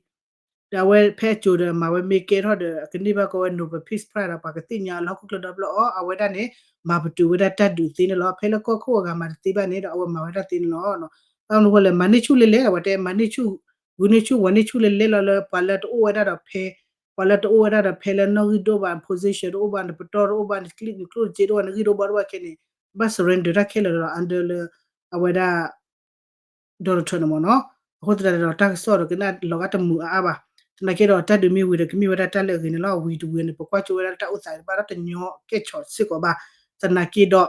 ဒီးအဝဲဖဲအစိၤဒီး မၤဝဲမ့ၢ်ကဲထီၣ်ဒီး အကန့ၢ်ဘၣ်ကီဝဲ Nobel Peace Prize ဒီး ပှၤကသ့ၣ်ညါအလီၢ်ဟီၣ်ခိၣ်ချၢဒီဖျၢၣ်အီၤ အဝဲဒၣ်န့ၣ် မၤပတုာ်ဝဲဒၣ်တၢ်ဒုးသ့န့ၣ်လီၤ. ဖဲလၢကီၢ်ခိၣ်အဂၤမၤတသ့ဘၣ်န့ၣ်ဒီး အဝဲမၤဝဲဒၣ်သ့န့ၣ်လီၤ. ဘၣ်မနုၤဃိလဲၣ် မၤန့ၢ်ဆူၣ်လဲၤလဲၤ အဝဲတဲ မၤန့ၢ်ဆူၣ် ဂုာ်န့ၢ်ဆူၣ် ဝၤန့ၢ်ဆူၣ်လဲၤလဲၤလီၤလၢ ပှၤလၢတအိၣ်ဝဲဒၣ်ဒီးဖဲ ပှၤလၢတအိၣ်ဝဲဒၣ်ဒီးဖဲလၢနီၣ်ဂံၢ်ဒိၣ်ဘၣ် position တအိၣ်ဘၣ် နပတီၢ်တအိၣ်ဘၣ် နကျိၣ်နစ့တအိၣ်ဘၣ် နဂံၢ်တအိၣ်ဘၣ်တအိၣ်ဘၣ်ခဲန့ၣ် ဘၣ် surrender တၢ်ခဲလၢာ်လီၤ under လၢ အဝဲဒၣ် Donald Trump န့ၣ်မ့ၢ်နီၤ. အဃိသတးဒီး တၢ်ကစီၣ်ဒီးကနၣ်လီၤဂာ်တမုာ်အါအါဘၣ်. သနာ်က့ဒီး တၢ်ဒုးမ့ၢ်ဝံၤဒီး ကမ့ၢ်ဝဲဒၣ်တၢ်လၢအဂ့ၤန့ၣ်လီၤ. ဝံၤတဝံၤန့ၣ် ပကွၢ်ကၠိဝဲဒၣ်တၢ်အိၣ်သးဘၣ်ဒီးတညီကဲၣ်ဆိးစ့ၢ်ကီးဘၣ်. သနာ်က့ဒီး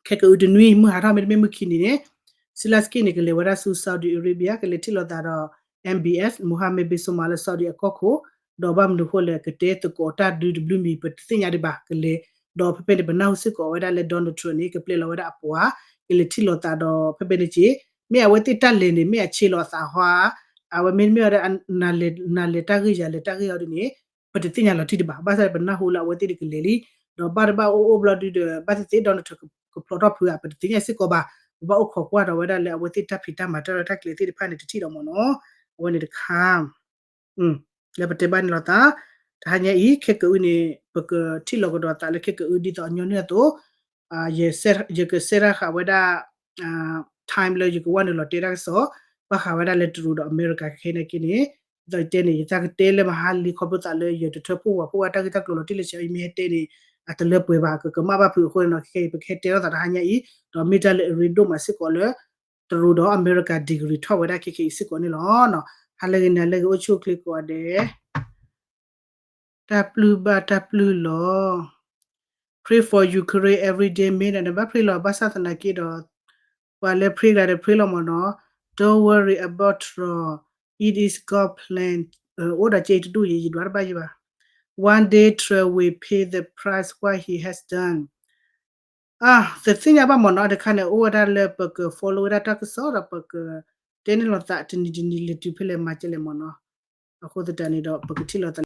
ခဲကအုတနွံ မုၢ်ဟးထီၣ်မ့တမ့ၢ်မုၢ်ခံနံၤန့ၣ် Zelensky န့ၣ် ကလဲၤဝဲဒၣ်ဆူ Saudi Arabia ကလဲၤထံၣ်လိာ်သးဒီး MBS Mohammed bin Salman လၢ Saudi အကီၢ်ခိၣ်, ဒီးဘၣ်မနုၤဃိလဲၣ် ကတဲသကိးတၢ်ဒုးတဘျုးမံၤ ပတသ့ၣ်ညါဒံးဘၣ် ကလဲၤ, ဒီးဖဲဖဲန့ၣ် ပနၢ်ဟူစ့ၢ်ကီးဝဲဒၣ်လၢ Donald Trump န့ၣ် ကပျဲလီၤဝဲဒၣ်အပှၤ ကလဲၤထံၣ်လိာ်သးဒီး ဖဲဖဲန့ၣ်က့ မ့ၢ်အဝဲသ့ၣ်တၢ်လဲၤန့ၣ် မ့ၢ်အဆ့လီၤအသးဟီဧါ, အဝဲမ့တမ့ၢ်ဝဲဒၣ် နလဲၤတၢ်ဂ့ၢ်ယၤလဲၤတၢ်ဂ့ၢ်အီၤဒ်န့ၣ် ပတသ့ၣ်ညါလီၤတံၢ်ဒံးဘၣ်. ဘၣ်ဆၣ်ပနၢ်ဟူလၢအဝဲသ့ၣ်ဒုးကလဲၤလံ, ဒီးဘၣ်တဘၣ်အိၣ်အိၣ်ဘျီဒုးဒီး ဘၣ်သ့ၣ်သ့ၣ် Donald Trump ကဖျိးထီၣ်ဖုးဧါ ပတသ့ၣ်ညါစ့ၢ်ကီးဘၣ်. ပဘၣ်အိၣ်ခိးကွၢ်ဒီးဝဲဒၣ်လၢအဝဲသ့ၣ်တၢ်ဖံးတၢ်မၤတၢ်ရဲၣ်တၢ်ကျဲၤသ့ၣ်တဖၣ်န့ၣ် တထံၣ်ဒီးမ့ၢ်နီၤ, အဝဲန့ၣ်တခါ လၢပတဲဘၣ်န့ၣ်လိာ်သး, တဟါညါအံၤ ခဲကအုန့ၣ် ပကထံၣ်လီၤကဒီးသးလၢခဲကအုဒ်သိးအညီနုၢ်အသိး, ယကစဲးတၢ်ဃာ်ဝဲဒၣ် time လၢယကဝဲနုာ်လီၤတဲတၢ်ကစီၣ် ဘၣ်ဃးဝဲဒၣ်လၢတရူးဒီးအမဲရကၤ ခဲခဲန့ၣ်က့န့ၣ်, ဒ်သိးယတဲန့ၣ် ယသးကတဲလၢမဟါလံ ခီဖျိသးလၢယတထၢဖှိၣ်ဝးဖှိၣ်ဝဲတၢ်ဂ့ၢ်တၢ်ကျိၤလီၤတံၢ်လၢဆဲး ယမ့ၢ်ဟဲတဲန့ၣ် အတလၢပှဲၤဘၣ် ကကမၣ်ဘၣ်ဖုးအဃိန့ၣ်နီၤ, ခဲခဲအံၤ ပကဟဲတဲထီၣ်သးတဟါညါအံၤ, ဒီးမ့ၢ်တၢ်လၢအရ့ဒိၣ်မးစ့ၢ်ကီးလၢ တရူးဒီးအမဲရကၤ degree ထီၣ်ဝဲဒၣ်ခဲခဲအံၤစ့ၢ်ကီးန့ၣ်လီၤ. ဟါလၢဂ့ၤန့ၣ် လၢဂ့ၤအိၣ်ဆူၣ်အိၣ်ချ့ကိးဂၤဒဲး တၢ်ပျုၢ်ဘၣ်တၢ်ပျုၢ်လီၤ. Pray for Ukraine every day မ့ၢ်ဒၣ်နဘၣ် pray လီၤ ဘၣ်ဆၣ်သနာ်က့ဒီး ပှၤလၢ pray ကျါဒီး pray လီၤမ့ၢ်နီၤ, Don't worry about Trump, it is God's plan, အိၣ်ဒီးကဲအံၤတဒူၣ်အံၤ ယဒွးတဘၣ်ယံၤဘၣ်, One day Trump will pay the price what he has done. သ့ၣ်ညါဘၣ်မ့ၢ်နီၤ, တခါန့ၣ် အိၣ်ဝဲဒၣ်လၢပက follow ဝဲဒၣ်တၢ်ကစီၣ်ဒီးပက တဲန့ၢ်လိာ်သးတနံၤတနံၤလၢတုၤဖဲလဲၣ်မၤကဲလဲၣ်မ့ၢ်နီၤ, အဃိသတးန့ၣ်ဒီး ပကထံၣ်လိာ်သး